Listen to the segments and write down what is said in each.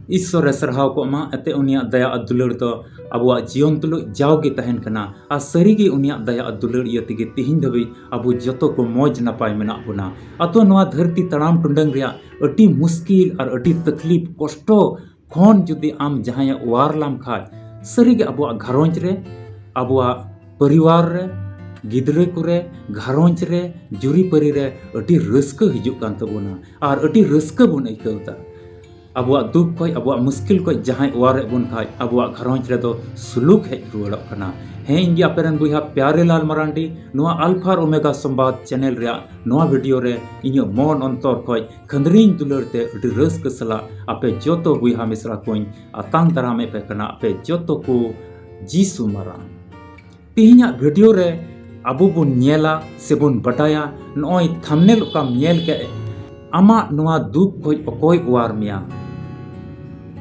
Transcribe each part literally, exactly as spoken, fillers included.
ᱤᱥᱥᱚᱨᱮ ᱥᱟᱨᱦᱟᱣ ᱠᱚᱜ ᱢᱟ, ᱮᱱᱛᱮ ᱩᱱᱤᱭᱟᱜ ᱫᱟᱭᱟ ᱟᱨ ᱫᱩᱞᱟᱹᱲ ᱫᱚ ᱟᱵᱚᱣᱟᱜ ᱡᱤᱭᱚᱱ ᱛᱩᱞᱩᱡ ᱡᱟᱣᱜᱮ ᱛᱟᱦᱮᱱ ᱠᱟᱱᱟ᱾ ᱟᱨ ᱥᱟᱹᱨᱤᱜᱮ ᱩᱱᱤᱭᱟᱜ ᱫᱟᱭᱟ ᱟᱨ ᱫᱩᱞᱟᱹᱲ ᱤᱭᱟᱹ ᱛᱮᱜᱮ ᱛᱤᱦᱤᱧ ᱫᱷᱟᱹᱵᱤᱡ ᱟᱵᱚ ᱡᱚᱛᱚ ᱠᱚ ᱢᱚᱡᱽ ᱱᱟᱯᱟᱭ ᱢᱮᱱᱟᱜ ᱵᱚᱱᱟ᱾ ᱟᱫᱚ ᱱᱚᱣᱟ ᱫᱷᱟᱹᱨᱛᱤ ᱛᱟᱲᱟᱢ ᱴᱩᱰᱟᱹᱝ ᱨᱮᱭᱟᱜ ᱟᱹᱰᱤ ᱢᱩᱥᱠᱤᱞ ᱟᱨ ᱟᱹᱰᱤ ᱛᱟᱠᱞᱤᱯ ᱠᱚᱥᱴᱚ ᱠᱷᱚᱱ ᱡᱩᱫᱤ ᱟᱢ ᱡᱟᱦᱟᱸᱭᱮ ᱚᱣᱟᱨ ᱞᱟᱢ ᱠᱷᱟᱡ, ᱥᱟᱹᱨᱤᱜᱮ ᱟᱵᱚᱣᱟᱜ ᱜᱷᱟᱨᱚᱸᱡᱽ ᱨᱮ, ᱟᱵᱚᱣᱟᱜ ᱯᱚᱨᱤᱵᱟᱨ ᱨᱮ, ᱜᱤᱫᱽᱨᱟᱹ ᱠᱚᱨᱮ, ᱜᱷᱟᱨᱚᱸᱡᱽ ᱨᱮ, ᱡᱩᱨᱤᱯᱟᱹᱨᱤ ᱨᱮ ᱟᱹᱰᱤ ᱨᱟᱹᱥᱠᱟᱹ ᱦᱤᱡᱩᱜ ᱠᱟᱱ ᱛᱟᱵᱚᱱᱟ ᱟᱨ ᱟᱹᱰᱤ ᱨᱟᱹᱥᱠᱟᱹ ᱵᱚᱱ ᱟᱹᱭᱠᱟᱹᱣ ᱮᱫᱟ᱾ ᱟᱵᱚᱣᱟᱜ ᱫᱩᱠ ᱠᱷᱚᱡ, ᱟᱵᱚᱣᱟᱜ ᱢᱩᱥᱠᱤᱞ ᱠᱷᱚᱡ ᱡᱟᱦᱟᱸᱭ ᱚᱣᱟᱨᱮᱫ ᱵᱚᱱ ᱠᱷᱟᱡ, ᱟᱵᱚᱣᱟᱜ ᱜᱷᱟᱨᱚᱸᱡᱽ ᱨᱮᱫᱚ ᱥᱩᱞᱩᱠ ᱦᱮᱡ ᱨᱩᱣᱟᱹᱲᱚᱜ ᱠᱟᱱᱟ᱾ ᱦᱮᱸ, ᱤᱧ ᱜᱮ ᱟᱯᱮ ᱨᱮᱱ ᱵᱚᱭᱦᱟ ᱯᱭᱟᱨᱮ ᱞᱟᱞ ᱢᱟᱨᱟᱱᱰᱤ, ᱱᱚᱣᱟ ᱟᱞᱯᱷᱟ ᱟᱨ ᱳᱢᱮᱜᱟ ᱥᱚᱢᱵᱟᱫ ᱪᱮᱱᱮᱞ ᱨᱮᱭᱟᱜ ᱱᱚᱣᱟ ᱵᱷᱤᱰᱤᱭᱳ ᱨᱮ ᱤᱧᱟᱹᱜ ᱢᱚᱱ ᱚᱱᱛᱚᱨ ᱠᱷᱚᱡ ᱠᱷᱟᱹᱱᱫᱽᱨᱤᱧ ᱫᱩᱞᱟᱹᱲ ᱛᱮ ᱟᱹᱰᱤ ᱨᱟᱹᱥᱠᱟᱹ ᱥᱟᱞᱟᱜ ᱟᱯᱮ ᱡᱚᱛᱚ ᱵᱚᱭᱦᱟ ᱢᱤᱥᱨᱟ ᱠᱚᱧ ᱟᱛᱟᱝ ᱫᱟᱨᱟᱢᱮᱫ ᱯᱮ ᱠᱟᱱᱟ, ᱟᱯᱮ ᱡᱚᱛᱚ ᱠᱚ ᱡᱤᱥᱩ ᱢᱟᱨᱟᱝ᱾ ᱛᱮᱦᱮᱧᱟᱜ ᱵᱷᱤᱰᱤᱭᱳ ᱨᱮ ᱟᱵᱚ ᱵᱚᱱ ᱧᱮᱞᱟ ᱥᱮᱵᱚᱱ ᱵᱟᱰᱟᱭᱟ, ᱱᱚᱜᱼᱚᱭ ᱛᱷᱟᱢᱱᱮᱞ ᱚᱠᱟᱢ ᱧᱮᱞ ᱠᱮᱫ, ᱟᱢᱟᱜ ᱱᱚᱣᱟ ᱫᱩᱠ ᱠᱷᱚᱡ ᱚᱠᱚᱭ ᱚᱣᱟᱨ ᱢᱮᱭᱟ?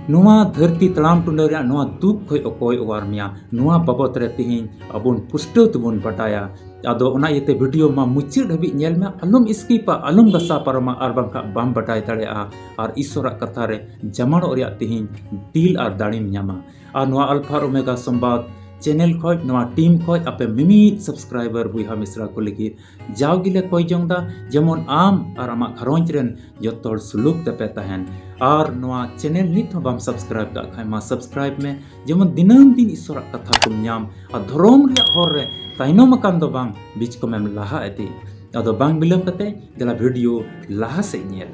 ᱱᱚᱣᱟ ᱫᱷᱟᱹᱨᱛᱤ ᱛᱟᱲᱟᱢ ᱴᱩᱰᱟᱹ ᱨᱮᱭᱟᱜ ᱱᱚᱣᱟ ᱫᱩᱠ ᱠᱷᱚᱡ ᱚᱠᱚᱭ ᱚᱣᱟᱨ ᱢᱮᱭᱟ? ᱱᱚᱣᱟ ᱵᱟᱵᱚᱛ ᱨᱮ ᱛᱮᱦᱮᱧ ᱟᱵᱚᱱ ᱯᱩᱥᱴᱟᱹᱣ ᱛᱮᱵᱚᱱ ᱵᱟᱰᱟᱭᱟ᱾ ᱟᱫᱚ ᱚᱱᱟ ᱤᱭᱟᱹᱛᱮ ᱵᱷᱤᱰᱤᱭᱳ ᱢᱟ ᱢᱩᱪᱟᱹᱫ ᱦᱟᱹᱵᱤᱡ ᱧᱮᱞ ᱢᱮ, ᱟᱞᱚᱢ ᱥᱠᱤᱯᱟ, ᱟᱞᱚᱢ ᱜᱷᱟᱥᱟᱣ ᱯᱟᱨᱚᱢᱟ, ᱟᱨ ᱵᱟᱝᱠᱷᱟᱱ ᱵᱟᱢ ᱵᱟᱰᱟᱭ ᱫᱟᱲᱮᱭᱟᱜᱼᱟ ᱟᱨ ᱤᱥᱚᱨᱟᱜ ᱠᱟᱛᱷᱟ ᱨᱮ ᱡᱟᱢᱟᱲᱚᱜ ᱨᱮᱭᱟᱜ ᱛᱮᱦᱮᱧ ᱫᱤᱞ ᱟᱨ ᱫᱟᱲᱮᱢ ᱧᱟᱢᱟ᱾ ᱟᱨ ᱱᱚᱣᱟ ᱟᱞᱯᱷᱟ ᱟᱨ ᱳᱢᱮᱜᱟ ᱥᱚᱢᱵᱟᱫ ᱪᱮᱱᱮᱞ ᱠᱷᱚᱡ, ᱱᱚᱣᱟ ᱴᱤᱢ ᱠᱷᱚᱡ ᱟᱯᱮ ᱢᱤᱢᱤᱫ ᱥᱟᱵᱥᱠᱨᱟᱭᱵᱟᱨ ᱵᱚᱭᱦᱟ ᱢᱤᱥᱨᱟ ᱠᱚ ᱞᱟᱹᱜᱤᱫ ᱡᱟᱣ ᱜᱮᱞᱮ ᱠᱚᱭ ᱡᱚᱝ ᱫᱟ, ᱡᱮᱢᱚᱱ ᱟᱢ ᱟᱨ ᱟᱢᱟᱜ ᱜᱷᱟᱨᱚᱸᱡᱽ ᱨᱮᱱ ᱡᱚᱛᱚ ᱦᱚᱲ ᱥᱩᱞᱩᱠ ᱛᱮᱯᱮ ᱛᱟᱦᱮᱱ᱾ ᱟᱨ ᱱᱚᱣᱟ ᱪᱮᱱᱮᱞ ᱱᱤᱛ ᱦᱚᱸ ᱵᱟᱢ ᱥᱟᱵᱥᱠᱨᱟᱭᱤᱵ ᱠᱟᱜ ᱠᱷᱟᱡ ᱢᱟ ᱥᱟᱵᱥᱠᱨᱟᱭᱤᱵ ᱢᱮ, ᱡᱮᱢᱚᱱ ᱫᱤᱱᱟᱹᱢ ᱫᱤᱱ ᱤᱥᱚᱨᱟᱜ ᱠᱟᱛᱷᱟ ᱠᱚᱢ ᱧᱟᱢ ᱟᱨ ᱫᱷᱚᱨᱚᱢ ᱨᱮᱭᱟᱜ ᱦᱚᱨ ᱨᱮ ᱛᱟᱭᱱᱚᱢ ᱟᱠᱟᱱ ᱫᱚ ᱵᱟᱝ, ᱵᱤᱪᱠᱚᱢᱮᱢ ᱞᱟᱦᱟ ᱤᱫᱤ᱾ ᱟᱫᱚ ᱵᱟᱝ ᱵᱤᱞᱚᱢ ᱠᱟᱛᱮ ᱫᱮᱞᱟ ᱵᱷᱤᱰᱤᱭᱳ ᱞᱟᱦᱟ ᱥᱮᱫ ᱧᱮᱞ᱾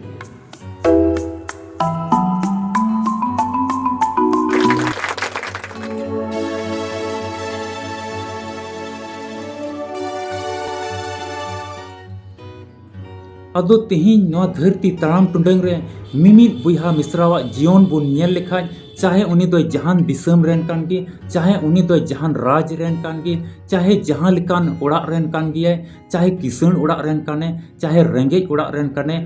ᱟᱫᱚ ᱛᱮᱦᱮᱧ ᱱᱚᱣᱟ ᱫᱷᱟᱹᱨᱛᱤ ᱛᱟᱲᱟᱢ ᱴᱩᱰᱟᱹᱝ ᱨᱮ ᱢᱤᱢᱤᱫ ᱵᱚᱭᱦᱟ ᱢᱤᱥᱨᱟᱣᱟᱜ ᱡᱤᱭᱚᱱ ᱵᱚᱱ ᱧᱮᱞ ᱞᱮᱠᱷᱟᱡ, ᱪᱟᱦᱮ ᱩᱱᱤ ᱫᱚᱭ ᱡᱟᱦᱟᱱ ᱫᱤᱥᱚᱢ ᱨᱮᱱ ᱠᱟᱱ ᱜᱮ, ᱪᱟᱦᱮ ᱩᱱᱤ ᱫᱚᱭ ᱡᱟᱦᱟᱱ ᱨᱟᱡᱽ ᱨᱮᱱ ᱠᱟᱱ ᱜᱮ, ᱪᱟᱦᱮ ᱡᱟᱦᱟᱸ ᱞᱮᱠᱟᱱ ᱚᱲᱟᱜ ᱨᱮᱱ ᱠᱟᱱ ᱜᱮᱭᱟᱭ, ᱪᱟᱦᱮ ᱠᱤᱥᱟᱹᱬ ᱚᱲᱟᱜ ᱨᱮᱱ ᱠᱟᱱᱮ, ᱪᱟᱦᱮ ᱨᱮᱸᱜᱮᱡ ᱚᱲᱟᱜ ᱨᱮᱱ ᱠᱟᱱᱮ,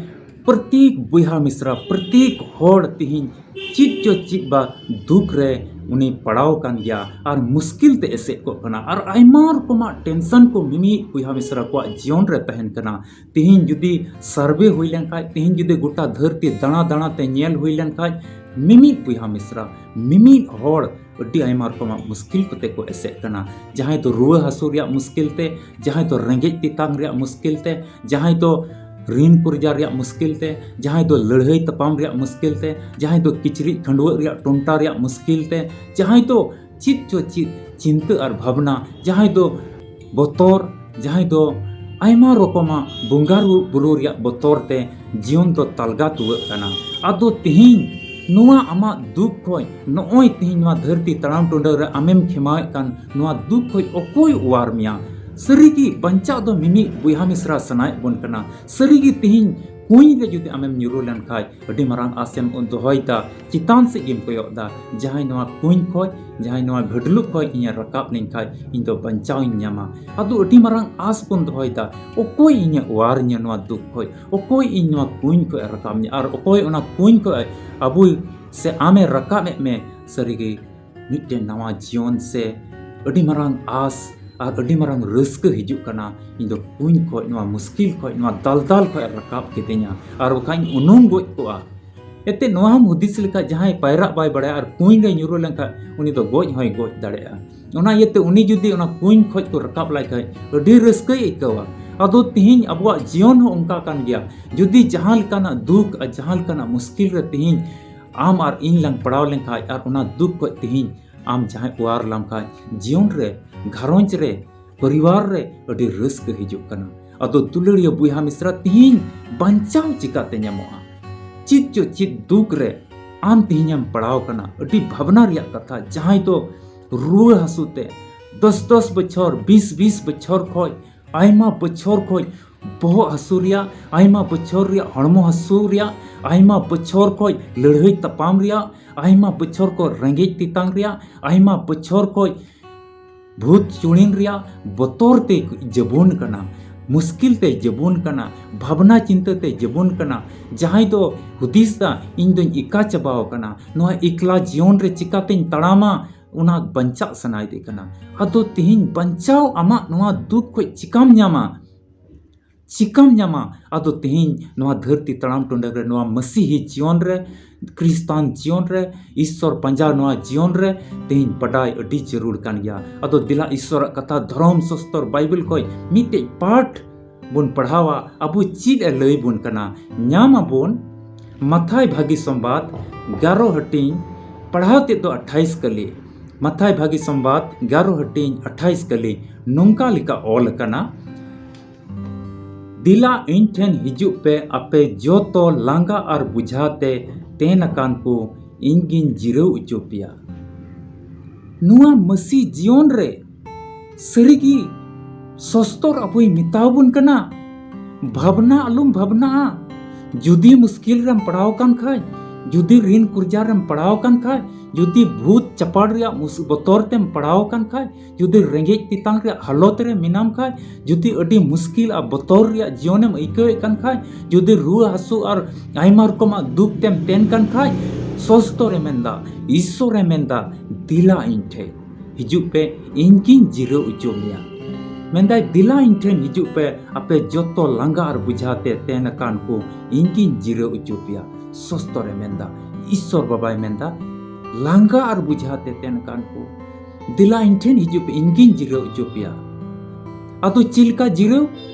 ᱯᱨᱚᱛᱤᱠ ᱵᱚᱭᱦᱟ ᱢᱤᱥᱨᱟ, ᱯᱨᱚᱛᱤᱠ ᱦᱚᱲ ᱛᱮᱦᱮᱧ ᱪᱮᱫ ᱪᱚ ᱪᱮᱫ ᱵᱟ ᱫᱩᱠ ᱨᱮ ᱩᱱᱤ ᱯᱟᱲᱟᱣ ᱟᱠᱟᱱ ᱜᱮᱭᱟ ᱟᱨ ᱢᱩᱥᱠᱤᱞ ᱛᱮ ᱮᱥᱮᱫ ᱠᱚᱜ ᱠᱟᱱᱟ ᱟᱨ ᱟᱭᱢᱟ ᱨᱚᱠᱚᱢᱟᱜ ᱴᱮᱱᱥᱚᱱ ᱠᱚ ᱢᱤᱢᱤᱫ ᱵᱚᱭᱦᱟ ᱢᱤᱥᱨᱟ ᱠᱚᱣᱟᱜ ᱡᱤᱭᱚᱱ ᱨᱮ ᱛᱟᱦᱮᱱ ᱠᱟᱱᱟ᱾ ᱛᱮᱦᱮᱧ ᱡᱩᱫᱤ ᱥᱟᱨᱵᱷᱮ ᱦᱩᱭ ᱞᱮᱱᱠᱷᱟᱡ, ᱛᱮᱦᱮᱧ ᱡᱩᱫᱤ ᱜᱚᱴᱟ ᱫᱷᱟᱹᱨᱛᱤ ᱫᱟᱬᱟ ᱫᱟᱬᱟ ᱛᱮ ᱧᱮᱞ ᱦᱩᱭ ᱞᱮᱱᱠᱷᱟᱡ, ᱢᱤᱢᱤᱫ ᱵᱚᱭᱦᱟ ᱢᱤᱥᱨᱟ, ᱢᱤᱢᱤᱫ ᱦᱚᱲ ᱟᱹᱰᱤ ᱟᱭᱢᱟ ᱨᱚᱠᱚᱢᱟᱜ ᱢᱩᱥᱠᱤᱞ ᱠᱚᱛᱮ ᱠᱚ ᱮᱥᱮᱫ ᱠᱟᱱᱟ᱾ ᱡᱟᱦᱟᱸᱭ ᱫᱚ ᱨᱩᱣᱟᱹ ᱦᱟᱹᱥᱩ ᱨᱮᱭᱟᱜ ᱢᱩᱥᱠᱤᱞ ᱛᱮ, ᱡᱟᱦᱟᱸᱭ ᱫᱚ ᱨᱮᱸᱜᱮᱡ ᱛᱮᱛᱟᱝ ᱨᱮᱭᱟᱜ ᱢᱩᱥᱠᱤᱞ ᱛᱮ, ᱡᱟᱦᱟᱸᱭ ᱫᱚ ᱨᱤᱱ ᱠᱚᱨᱡᱟ ᱨᱮᱭᱟᱜ ᱢᱩᱥᱠᱤᱞ ᱛᱮ, ᱡᱟᱦᱟᱸᱭ ᱫᱚ ᱞᱟᱹᱲᱦᱟᱹᱭ ᱛᱟᱯᱟᱢ ᱨᱮᱭᱟᱜ ᱢᱩᱥᱠᱤᱞ ᱛᱮ, ᱡᱟᱦᱟᱸᱭ ᱫᱚ ᱠᱤᱪᱨᱤᱡ ᱠᱷᱟᱹᱰᱣᱟᱹᱜ ᱨᱮᱭᱟᱜ ᱴᱚᱱᱴᱟ ᱨᱮᱭᱟᱜ ᱢᱩᱥᱠᱤᱞ ᱛᱮ, ᱡᱟᱦᱟᱸᱭ ᱫᱚ ᱪᱮᱫ ᱪᱚ ᱪᱮᱫ ᱪᱤᱱᱛᱟᱹ ᱟᱨ ᱵᱷᱟᱵᱽᱱᱟ, ᱡᱟᱦᱟᱸᱭ ᱫᱚ ᱵᱚᱛᱚᱨ, ᱡᱟᱦᱟᱸᱭ ᱫᱚ ᱟᱭᱢᱟ ᱨᱚᱠᱚᱢᱟᱜ ᱵᱚᱸᱜᱟ ᱨᱩ-, ᱵᱩᱨᱩ ᱨᱮᱭᱟᱜ ᱵᱚᱛᱚᱨ ᱛᱮ ᱡᱤᱭᱚᱱ ᱫᱚ ᱛᱟᱞᱜᱟ ᱛᱩᱣᱟᱹᱜ ᱠᱟᱱᱟ᱾ ᱟᱫᱚ ᱛᱤᱦᱤᱧ ᱱᱚᱣᱟ ᱟᱢᱟᱜ ᱫᱩᱠ ᱠᱷᱚᱡ, ᱱᱚᱜᱼᱚᱭ ᱛᱤᱦᱤᱧ ᱱᱚᱣᱟ ᱫᱷᱟᱹᱨᱛᱤ ᱛᱟᱲᱟᱢ ᱴᱩᱰᱟᱹ ᱨᱮ ᱟᱢᱮᱢ ᱠᱷᱮᱢᱟᱣᱮᱫ ᱠᱟᱱ ᱱᱚᱣᱟ ᱫᱩᱠ ᱠᱷᱚᱡ ᱚᱠᱚᱭ ᱚᱣᱟᱨ ᱢᱮᱭᱟ? ᱥᱟᱹᱨᱤᱜᱮ ᱵᱟᱧᱪᱟᱜ ᱫᱚ ᱢᱤᱢᱤᱫ ᱵᱚᱭᱦᱟ ᱢᱤᱥᱨᱟ ᱥᱟᱱᱟᱭᱮᱫ ᱵᱚᱱ ᱠᱟᱱᱟ᱾ ᱥᱟᱹᱨᱤᱜᱮ ᱛᱤᱦᱤᱧ ᱠᱩᱧ ᱨᱮ ᱡᱩᱫᱤ ᱟᱢᱮᱢ ᱧᱩᱨᱩ ᱞᱮᱱᱠᱷᱟᱡ, ᱟᱹᱰᱤ ᱢᱟᱨᱟᱝ ᱟᱥᱮᱢ ᱫᱚᱦᱚᱭᱮᱫᱟ, ᱪᱮᱛᱟᱱ ᱥᱮᱫ ᱜᱮᱢ ᱠᱚᱭᱚᱜ ᱮᱫᱟ, ᱡᱟᱦᱟᱸᱭ ᱱᱚᱣᱟ ᱠᱩᱧ ᱠᱷᱚᱡ, ᱡᱟᱦᱟᱸᱭ ᱱᱚᱣᱟ ᱜᱷᱟᱹᱰᱞᱩᱜ ᱠᱷᱚᱡ ᱤᱧᱮ ᱨᱟᱠᱟᱵ ᱞᱤᱧ ᱠᱷᱟᱡ, ᱤᱧ ᱫᱚ ᱵᱟᱧᱪᱟᱣ ᱤᱧ ᱧᱟᱢᱟ᱾ ᱟᱫᱚ ᱟᱹᱰᱤ ᱢᱟᱨᱟᱝ ᱟᱥ ᱵᱚᱱ ᱫᱚᱦᱚᱭᱮᱫᱟ, ᱚᱠᱚᱭ ᱤᱧᱮ ᱚᱣᱟᱨ ᱤᱧᱟ ᱱᱚᱣᱟ ᱫᱩᱠ ᱠᱷᱚᱡ? ᱚᱠᱚᱭ ᱤᱧ ᱱᱚᱣᱟ ᱠᱩᱧ ᱠᱷᱚᱡ ᱮ ᱨᱟᱠᱟᱵ ᱤᱧᱟ? ᱟᱨ ᱚᱠᱚᱭ ᱚᱱᱟ ᱠᱩᱧ ᱠᱷᱚᱡ ᱟᱵᱚ ᱥᱮ ᱟᱢᱮ ᱨᱟᱠᱟᱵ ᱮᱫ ᱢᱮ? ᱥᱟᱹᱨᱤᱜᱮ ᱢᱤᱫᱴᱮᱱ ᱱᱟᱣᱟ ᱡᱤᱭᱚᱱ ᱥᱮ ᱟᱹᱰᱤ ᱢᱟᱨᱟᱝ ᱟᱥ ᱟᱨ ᱟᱹᱰᱤ ᱢᱟᱨᱟᱝ ᱨᱟᱹᱥᱠᱟᱹ ᱦᱤᱡᱩᱜ ᱠᱟᱱᱟ᱾ ᱤᱧ ᱫᱚ ᱠᱩᱧ ᱠᱷᱚᱡ, ᱱᱚᱣᱟ ᱢᱩᱥᱠᱤᱞ ᱠᱷᱚᱡ, ᱱᱚᱣᱟ ᱫᱟᱞᱫᱟᱞ ᱠᱷᱚᱡ ᱮ ᱨᱟᱠᱟᱵ ᱠᱤᱫᱤᱧᱟ, ᱟᱨ ᱵᱟᱠᱷᱟᱡ ᱤᱧ ᱩᱱᱩᱢ ᱜᱚᱡ ᱠᱚᱜᱼᱟ᱾ ᱮᱱᱛᱮ ᱱᱚᱣᱟ ᱦᱚᱸᱢ ᱦᱩᱫᱤᱥ ᱞᱮᱠᱷᱟᱡ, ᱡᱟᱦᱟᱸᱭ ᱯᱟᱭᱨᱟᱜ ᱵᱟᱭ ᱵᱟᱲᱟᱭᱟ ᱟᱨ ᱠᱩᱧ ᱨᱮᱭ ᱧᱩᱨᱩ ᱞᱮᱱᱠᱷᱟᱡ, ᱩᱱᱤ ᱫᱚ ᱜᱚᱡ ᱦᱚᱸᱭ ᱜᱚᱡ ᱫᱟᱲᱮᱭᱟᱜᱼᱟ᱾ ᱚᱱᱟ ᱤᱭᱟᱹᱛᱮ ᱩᱱᱤ ᱡᱩᱫᱤ ᱚᱱᱟ ᱠᱩᱧ ᱠᱷᱚᱡ ᱠᱚ ᱨᱟᱠᱟᱵ ᱞᱟᱭ ᱠᱷᱟᱡ, ᱟᱹᱰᱤ ᱨᱟᱹᱥᱠᱟᱹᱭ ᱟᱹᱭᱠᱟᱹᱣᱟ᱾ ᱟᱫᱚ ᱛᱤᱦᱤᱧ ᱟᱵᱚᱣᱟᱜ ᱡᱤᱭᱚᱱ ᱦᱚᱸ ᱚᱱᱠᱟ ᱠᱟᱱ ᱜᱮᱭᱟ᱾ ᱡᱩᱫᱤ ᱡᱟᱦᱟᱸ ᱞᱮᱠᱟᱱᱟᱜ ᱫᱩᱠ ᱟᱨ ᱡᱟᱦᱟᱸ ᱞᱮᱠᱟᱱᱟᱜ ᱢᱩᱥᱠᱤᱞ ᱨᱮ ᱛᱤᱦᱤᱧ ᱟᱢ ᱟᱨ ᱤᱧ ᱞᱟᱝ ᱯᱟᱲᱟᱣ ᱞᱮᱱᱠᱷᱟᱡ, ᱟᱨ ᱚᱱᱟ ᱫᱩᱠ ᱠᱷᱚᱡ ᱛᱤᱦᱤᱧ ᱟᱢ ᱡᱟᱦᱟᱸᱭ ᱚᱣᱟᱨ ᱞᱟᱢ ᱠᱷᱟᱡ, ᱡᱤᱭᱚᱱ ᱨᱮ, ᱜᱷᱟᱨᱚᱸᱡᱽ ᱨᱮ, ᱯᱚᱨᱤᱵᱟᱨ ᱨᱮ ᱟᱹᱰᱤ ᱨᱟᱹᱥᱠᱟᱹ ᱦᱤᱡᱩᱜ ᱠᱟᱱᱟ᱾ ᱟᱫᱚ ᱫᱩᱞᱟᱹᱲᱤᱭᱟᱹ ᱵᱚᱭᱦᱟ ᱢᱤᱥᱨᱟ, ᱛᱤᱦᱤᱧ ᱵᱟᱧᱪᱟᱣ ᱪᱤᱠᱟᱛᱮ ᱧᱟᱢᱚᱜᱼᱟ? ᱪᱮᱫ ᱪᱚ ᱪᱮᱫ ᱫᱩᱠ ᱨᱮ ᱟᱢ ᱛᱤᱦᱤᱧᱮᱢ ᱯᱟᱲᱟᱣ ᱠᱟᱱᱟ᱾ ᱟᱹᱰᱤ ᱵᱷᱟᱵᱽᱱᱟ ᱨᱮᱭᱟᱜ ᱠᱟᱛᱷᱟ, ᱡᱟᱦᱟᱸᱭ ᱫᱚ ᱨᱩᱣᱟᱹ ᱦᱟᱹᱥᱩ ᱛᱮ ᱫᱚᱥ ᱫᱚᱥ ᱵᱚᱪᱷᱚᱨ, ᱵᱤᱥ ᱵᱤᱥ ᱵᱚᱪᱷᱚᱨ ᱠᱷᱚᱡ, ᱟᱭᱢᱟ ᱵᱚᱪᱷᱚᱨ ᱠᱷᱚᱡ ᱵᱚᱦᱚᱜ ᱦᱟᱹᱥᱩ ᱨᱮᱭᱟᱜ, ᱟᱭᱢᱟ ᱵᱚᱪᱷᱚᱨ ᱨᱮᱭᱟᱜ ᱦᱚᱲᱢᱚ ᱦᱟᱹᱥᱩ ᱨᱮᱭᱟᱜ, ᱟᱭᱢᱟ ᱵᱚᱪᱷᱚᱨ ᱠᱷᱚᱡ ᱞᱟᱹᱲᱦᱟᱹᱭ ᱛᱟᱯᱟᱢ ᱨᱮᱭᱟᱜ, ᱟᱭᱢᱟ ᱵᱚᱪᱷᱚᱨ ᱠᱷᱚᱡ ᱨᱮᱸᱜᱮᱡ ᱛᱮᱛᱟᱝ ᱨᱮᱭᱟᱜ, ᱟᱭᱢᱟ ᱵᱚᱪᱷᱚᱨ ᱠᱷᱚᱡ ᱵᱷᱩᱛ ᱪᱩᱲᱤᱱ ᱨᱮᱭᱟᱜ ᱵᱚᱛᱚᱨ ᱛᱮ ᱡᱟᱹᱵᱩᱱ ᱠᱟᱱᱟ, ᱢᱩᱥᱠᱤᱞ ᱛᱮ ᱡᱟᱹᱵᱩᱱ ᱠᱟᱱᱟ, ᱵᱷᱟᱵᱽᱱᱟ ᱪᱤᱱᱛᱟᱹ ᱛᱮ ᱡᱟᱹᱵᱩᱱ ᱠᱟᱱᱟ᱾ ᱡᱟᱦᱟᱸᱭ ᱫᱚ ᱦᱩᱫᱤᱥ ᱫᱟ, "ᱤᱧ ᱫᱚᱧ ᱮᱠᱟ ᱪᱟᱵᱟᱣ ᱠᱟᱱᱟ, ᱱᱚᱣᱟ ᱮᱠᱞᱟ ᱡᱤᱭᱚᱱ ᱨᱮ ᱪᱤᱠᱟᱛᱮᱧ ᱛᱟᱲᱟᱢᱟ?" ᱚᱱᱟ ᱵᱟᱧᱪᱟᱜ ᱥᱟᱱᱟᱭᱮᱫᱮ ᱠᱟᱱᱟ᱾ ᱟᱫᱚ ᱛᱤᱦᱤᱧ ᱵᱟᱧᱪᱟᱣ ᱟᱢᱟᱜ ᱱᱚᱣᱟ ᱫᱩᱠ ᱠᱷᱚᱡ ᱪᱤᱠᱟᱢ ᱧᱟᱢᱟ? ᱪᱤᱠᱟᱢ ᱧᱟᱢᱟ? ᱟᱫᱚ ᱛᱮᱦᱮᱧ ᱱᱚᱣᱟ ᱫᱷᱟᱹᱨᱛᱤ ᱛᱟᱲᱟᱢ ᱴᱩᱰᱟᱹᱝ ᱨᱮ, ᱱᱚᱣᱟ ᱢᱟᱹᱥᱤᱦᱤ ᱡᱤᱭᱚᱱ ᱨᱮ, ᱠᱷᱨᱤᱥᱴᱟᱱ ᱡᱤᱭᱚᱱ ᱨᱮ, ᱤᱥᱥᱚᱨ ᱯᱟᱸᱡᱟ ᱱᱚᱣᱟ ᱡᱤᱭᱚᱱ ᱨᱮ ᱛᱮᱦᱮᱧ ᱵᱟᱰᱟᱭ ᱟᱹᱰᱤ ᱡᱟᱹᱨᱩᱲ ᱠᱟᱱ ᱜᱮᱭᱟ᱾ ᱟᱫᱚ ᱫᱮᱞᱟ ᱤᱥᱥᱚᱨᱟᱜ ᱠᱟᱛᱷᱟ, ᱫᱷᱚᱨᱚᱢ ᱥᱚᱥᱛᱚᱨ ᱵᱟᱭᱵᱮᱞ ᱠᱷᱚᱱ ᱢᱤᱫᱴᱮᱡ ᱯᱟᱴ ᱵᱚᱱ ᱯᱟᱲᱦᱟᱣᱟ, ᱟᱵᱚ ᱪᱮᱫ ᱮ ᱞᱟᱹᱭ ᱵᱚᱱ ᱠᱟᱱᱟ᱾ ᱧᱟᱢ ᱟᱵᱚᱱ ᱢᱟᱛᱷᱟᱭ ᱵᱷᱟᱹᱜᱤ ᱥᱚᱢᱵᱟᱫ ᱜᱟᱨᱚ ᱦᱟᱹᱴᱤᱧ, ᱯᱟᱲᱦᱟᱣ ᱛᱮᱫ ᱫᱚ ᱟᱴᱷᱟᱭᱤᱥ ᱠᱟᱹᱞᱤ᱾ ᱢᱟᱛᱷᱟᱭ ᱵᱷᱟᱹᱜᱤ ᱥᱚᱢᱵᱟᱫ ᱜᱟᱨᱚ ᱦᱟᱹᱴᱤᱧ ᱟᱴᱷᱟᱭᱤᱥ ᱠᱟᱹᱞᱤ ᱱᱚᱝᱠᱟ ᱞᱮᱠᱟ ᱚᱞ ᱟᱠᱟᱱᱟ, "ᱫᱮᱞᱟ ᱤᱧ ᱴᱷᱮᱱ ᱦᱤᱡᱩᱜ ᱯᱮ, ᱟᱯᱮ ᱡᱚᱛᱚ ᱞᱟᱸᱜᱟ ᱟᱨ ᱵᱩᱡᱷᱟ ᱛᱮ ᱛᱮᱱ ᱟᱠᱟᱱ ᱠᱚ, ᱤᱧ ᱜᱤᱧ ᱡᱤᱨᱟᱹᱣ ᱦᱚᱪᱚ ᱯᱮᱭᱟ᱾" ᱱᱚᱣᱟ ᱢᱟᱹᱥᱤ ᱡᱤᱭᱚᱱ ᱨᱮ ᱥᱟᱹᱨᱤᱜᱮ ᱥᱚᱥᱛᱚᱨ ᱟᱵᱚᱭ ᱢᱮᱛᱟᱣ ᱵᱚᱱ ᱠᱟᱱᱟ, ᱵᱷᱟᱵᱽᱱᱟ ᱟᱞᱚᱢ ᱵᱷᱟᱵᱽᱱᱟᱜᱼᱟ᱾ ᱡᱩᱫᱤ ᱢᱩᱥᱠᱤᱞ ᱨᱮᱢ ᱯᱟᱲᱟᱣ ᱟᱠᱟᱱ ᱠᱷᱟᱡ, ᱡᱩᱫᱤ ᱨᱤᱱ ᱠᱩᱨᱡᱟ ᱨᱮᱢ ᱯᱟᱲᱟᱣ ᱟᱠᱟᱱ ᱠᱷᱟᱡ, ᱡᱩᱫᱤ ᱵᱷᱩᱛ ᱪᱟᱯᱟᱲ ᱨᱮᱭᱟᱜ ᱢᱩᱥ-, ᱵᱚᱛᱚᱨ ᱛᱮᱢ ᱯᱟᱲᱟᱣ ᱟᱠᱟᱱ ᱠᱷᱟᱡ, ᱡᱩᱫᱤ ᱨᱮᱸᱜᱮᱡ ᱛᱮᱛᱟᱝ ᱨᱮᱭᱟᱜ ᱦᱟᱞᱚᱛ ᱨᱮ ᱢᱮᱱᱟᱢ ᱠᱷᱟᱡ, ᱡᱩᱫᱤ ᱟᱹᱰᱤ ᱢᱩᱥᱠᱤᱞ ᱟᱨ ᱵᱚᱛᱚᱨ ᱨᱮᱭᱟᱜ ᱡᱤᱭᱚᱱᱮᱢ ᱟᱹᱭᱠᱟᱹᱣᱮᱫ ᱠᱟᱱ ᱠᱷᱟᱡ, ᱡᱩᱫᱤ ᱨᱩᱣᱟᱹ ᱦᱟᱹᱥᱩ ᱟᱨ ᱟᱭᱢᱟ ᱨᱚᱠᱚᱢᱟᱜ ᱫᱩᱠ ᱛᱮᱢ ᱛᱮᱱ ᱠᱟᱱ ᱠᱷᱟᱡ, ᱥᱚᱥᱛᱚᱨᱮ ᱢᱮᱱᱫᱟ, ᱤᱥᱥᱚᱨᱮ ᱢᱮᱱᱫᱟ, ᱫᱮᱞᱟ ᱤᱧ ᱴᱷᱮᱡ ᱦᱤᱡᱩᱜ ᱯᱮ, ᱤᱧ ᱜᱤᱧ ᱡᱤᱨᱟᱹᱣ ᱦᱚᱪᱚ ᱢᱮᱭᱟ᱾ ᱢᱮᱱᱫᱟᱭ, ᱫᱮᱞᱟ ᱤᱧ ᱴᱷᱮᱱ ᱦᱤᱡᱩᱜ ᱯᱮ, ᱟᱯᱮ ᱡᱚᱛᱚ ᱞᱟᱸᱜᱟ ᱟᱨ ᱵᱩᱡᱷᱟ ᱛᱮ ᱛᱮᱱ ᱟᱠᱟᱱ ᱠᱚ, ᱤᱧ ᱜᱤᱧ ᱡᱤᱨᱟᱹᱣ ᱦᱚᱪᱚ ᱯᱮᱭᱟ᱾ ᱥᱚᱥᱛᱚᱨᱮ ᱢᱮᱱᱫᱟ, ᱤᱥᱥᱚᱨ ᱵᱟᱵᱟᱭ ᱢᱮᱱᱫᱟ, ᱞᱟᱸᱜᱟ ᱟᱨ ᱵᱩᱡᱷᱟ ᱛᱮ ᱛᱮᱱ ᱟᱠᱟᱱ ᱠᱚ, ᱫᱮᱞᱟ ᱤᱧ ᱴᱷᱮᱱ ᱦᱤᱡᱩᱜ ᱯᱮ, ᱤᱧ ᱜᱤᱧ ᱡᱤᱨᱟᱹᱣ ᱦᱚᱪᱚ ᱯᱮᱭᱟ᱾ ᱟᱫᱚ ᱪᱮᱫ ᱞᱮᱠᱟ ᱡᱤᱨᱟᱹᱣ?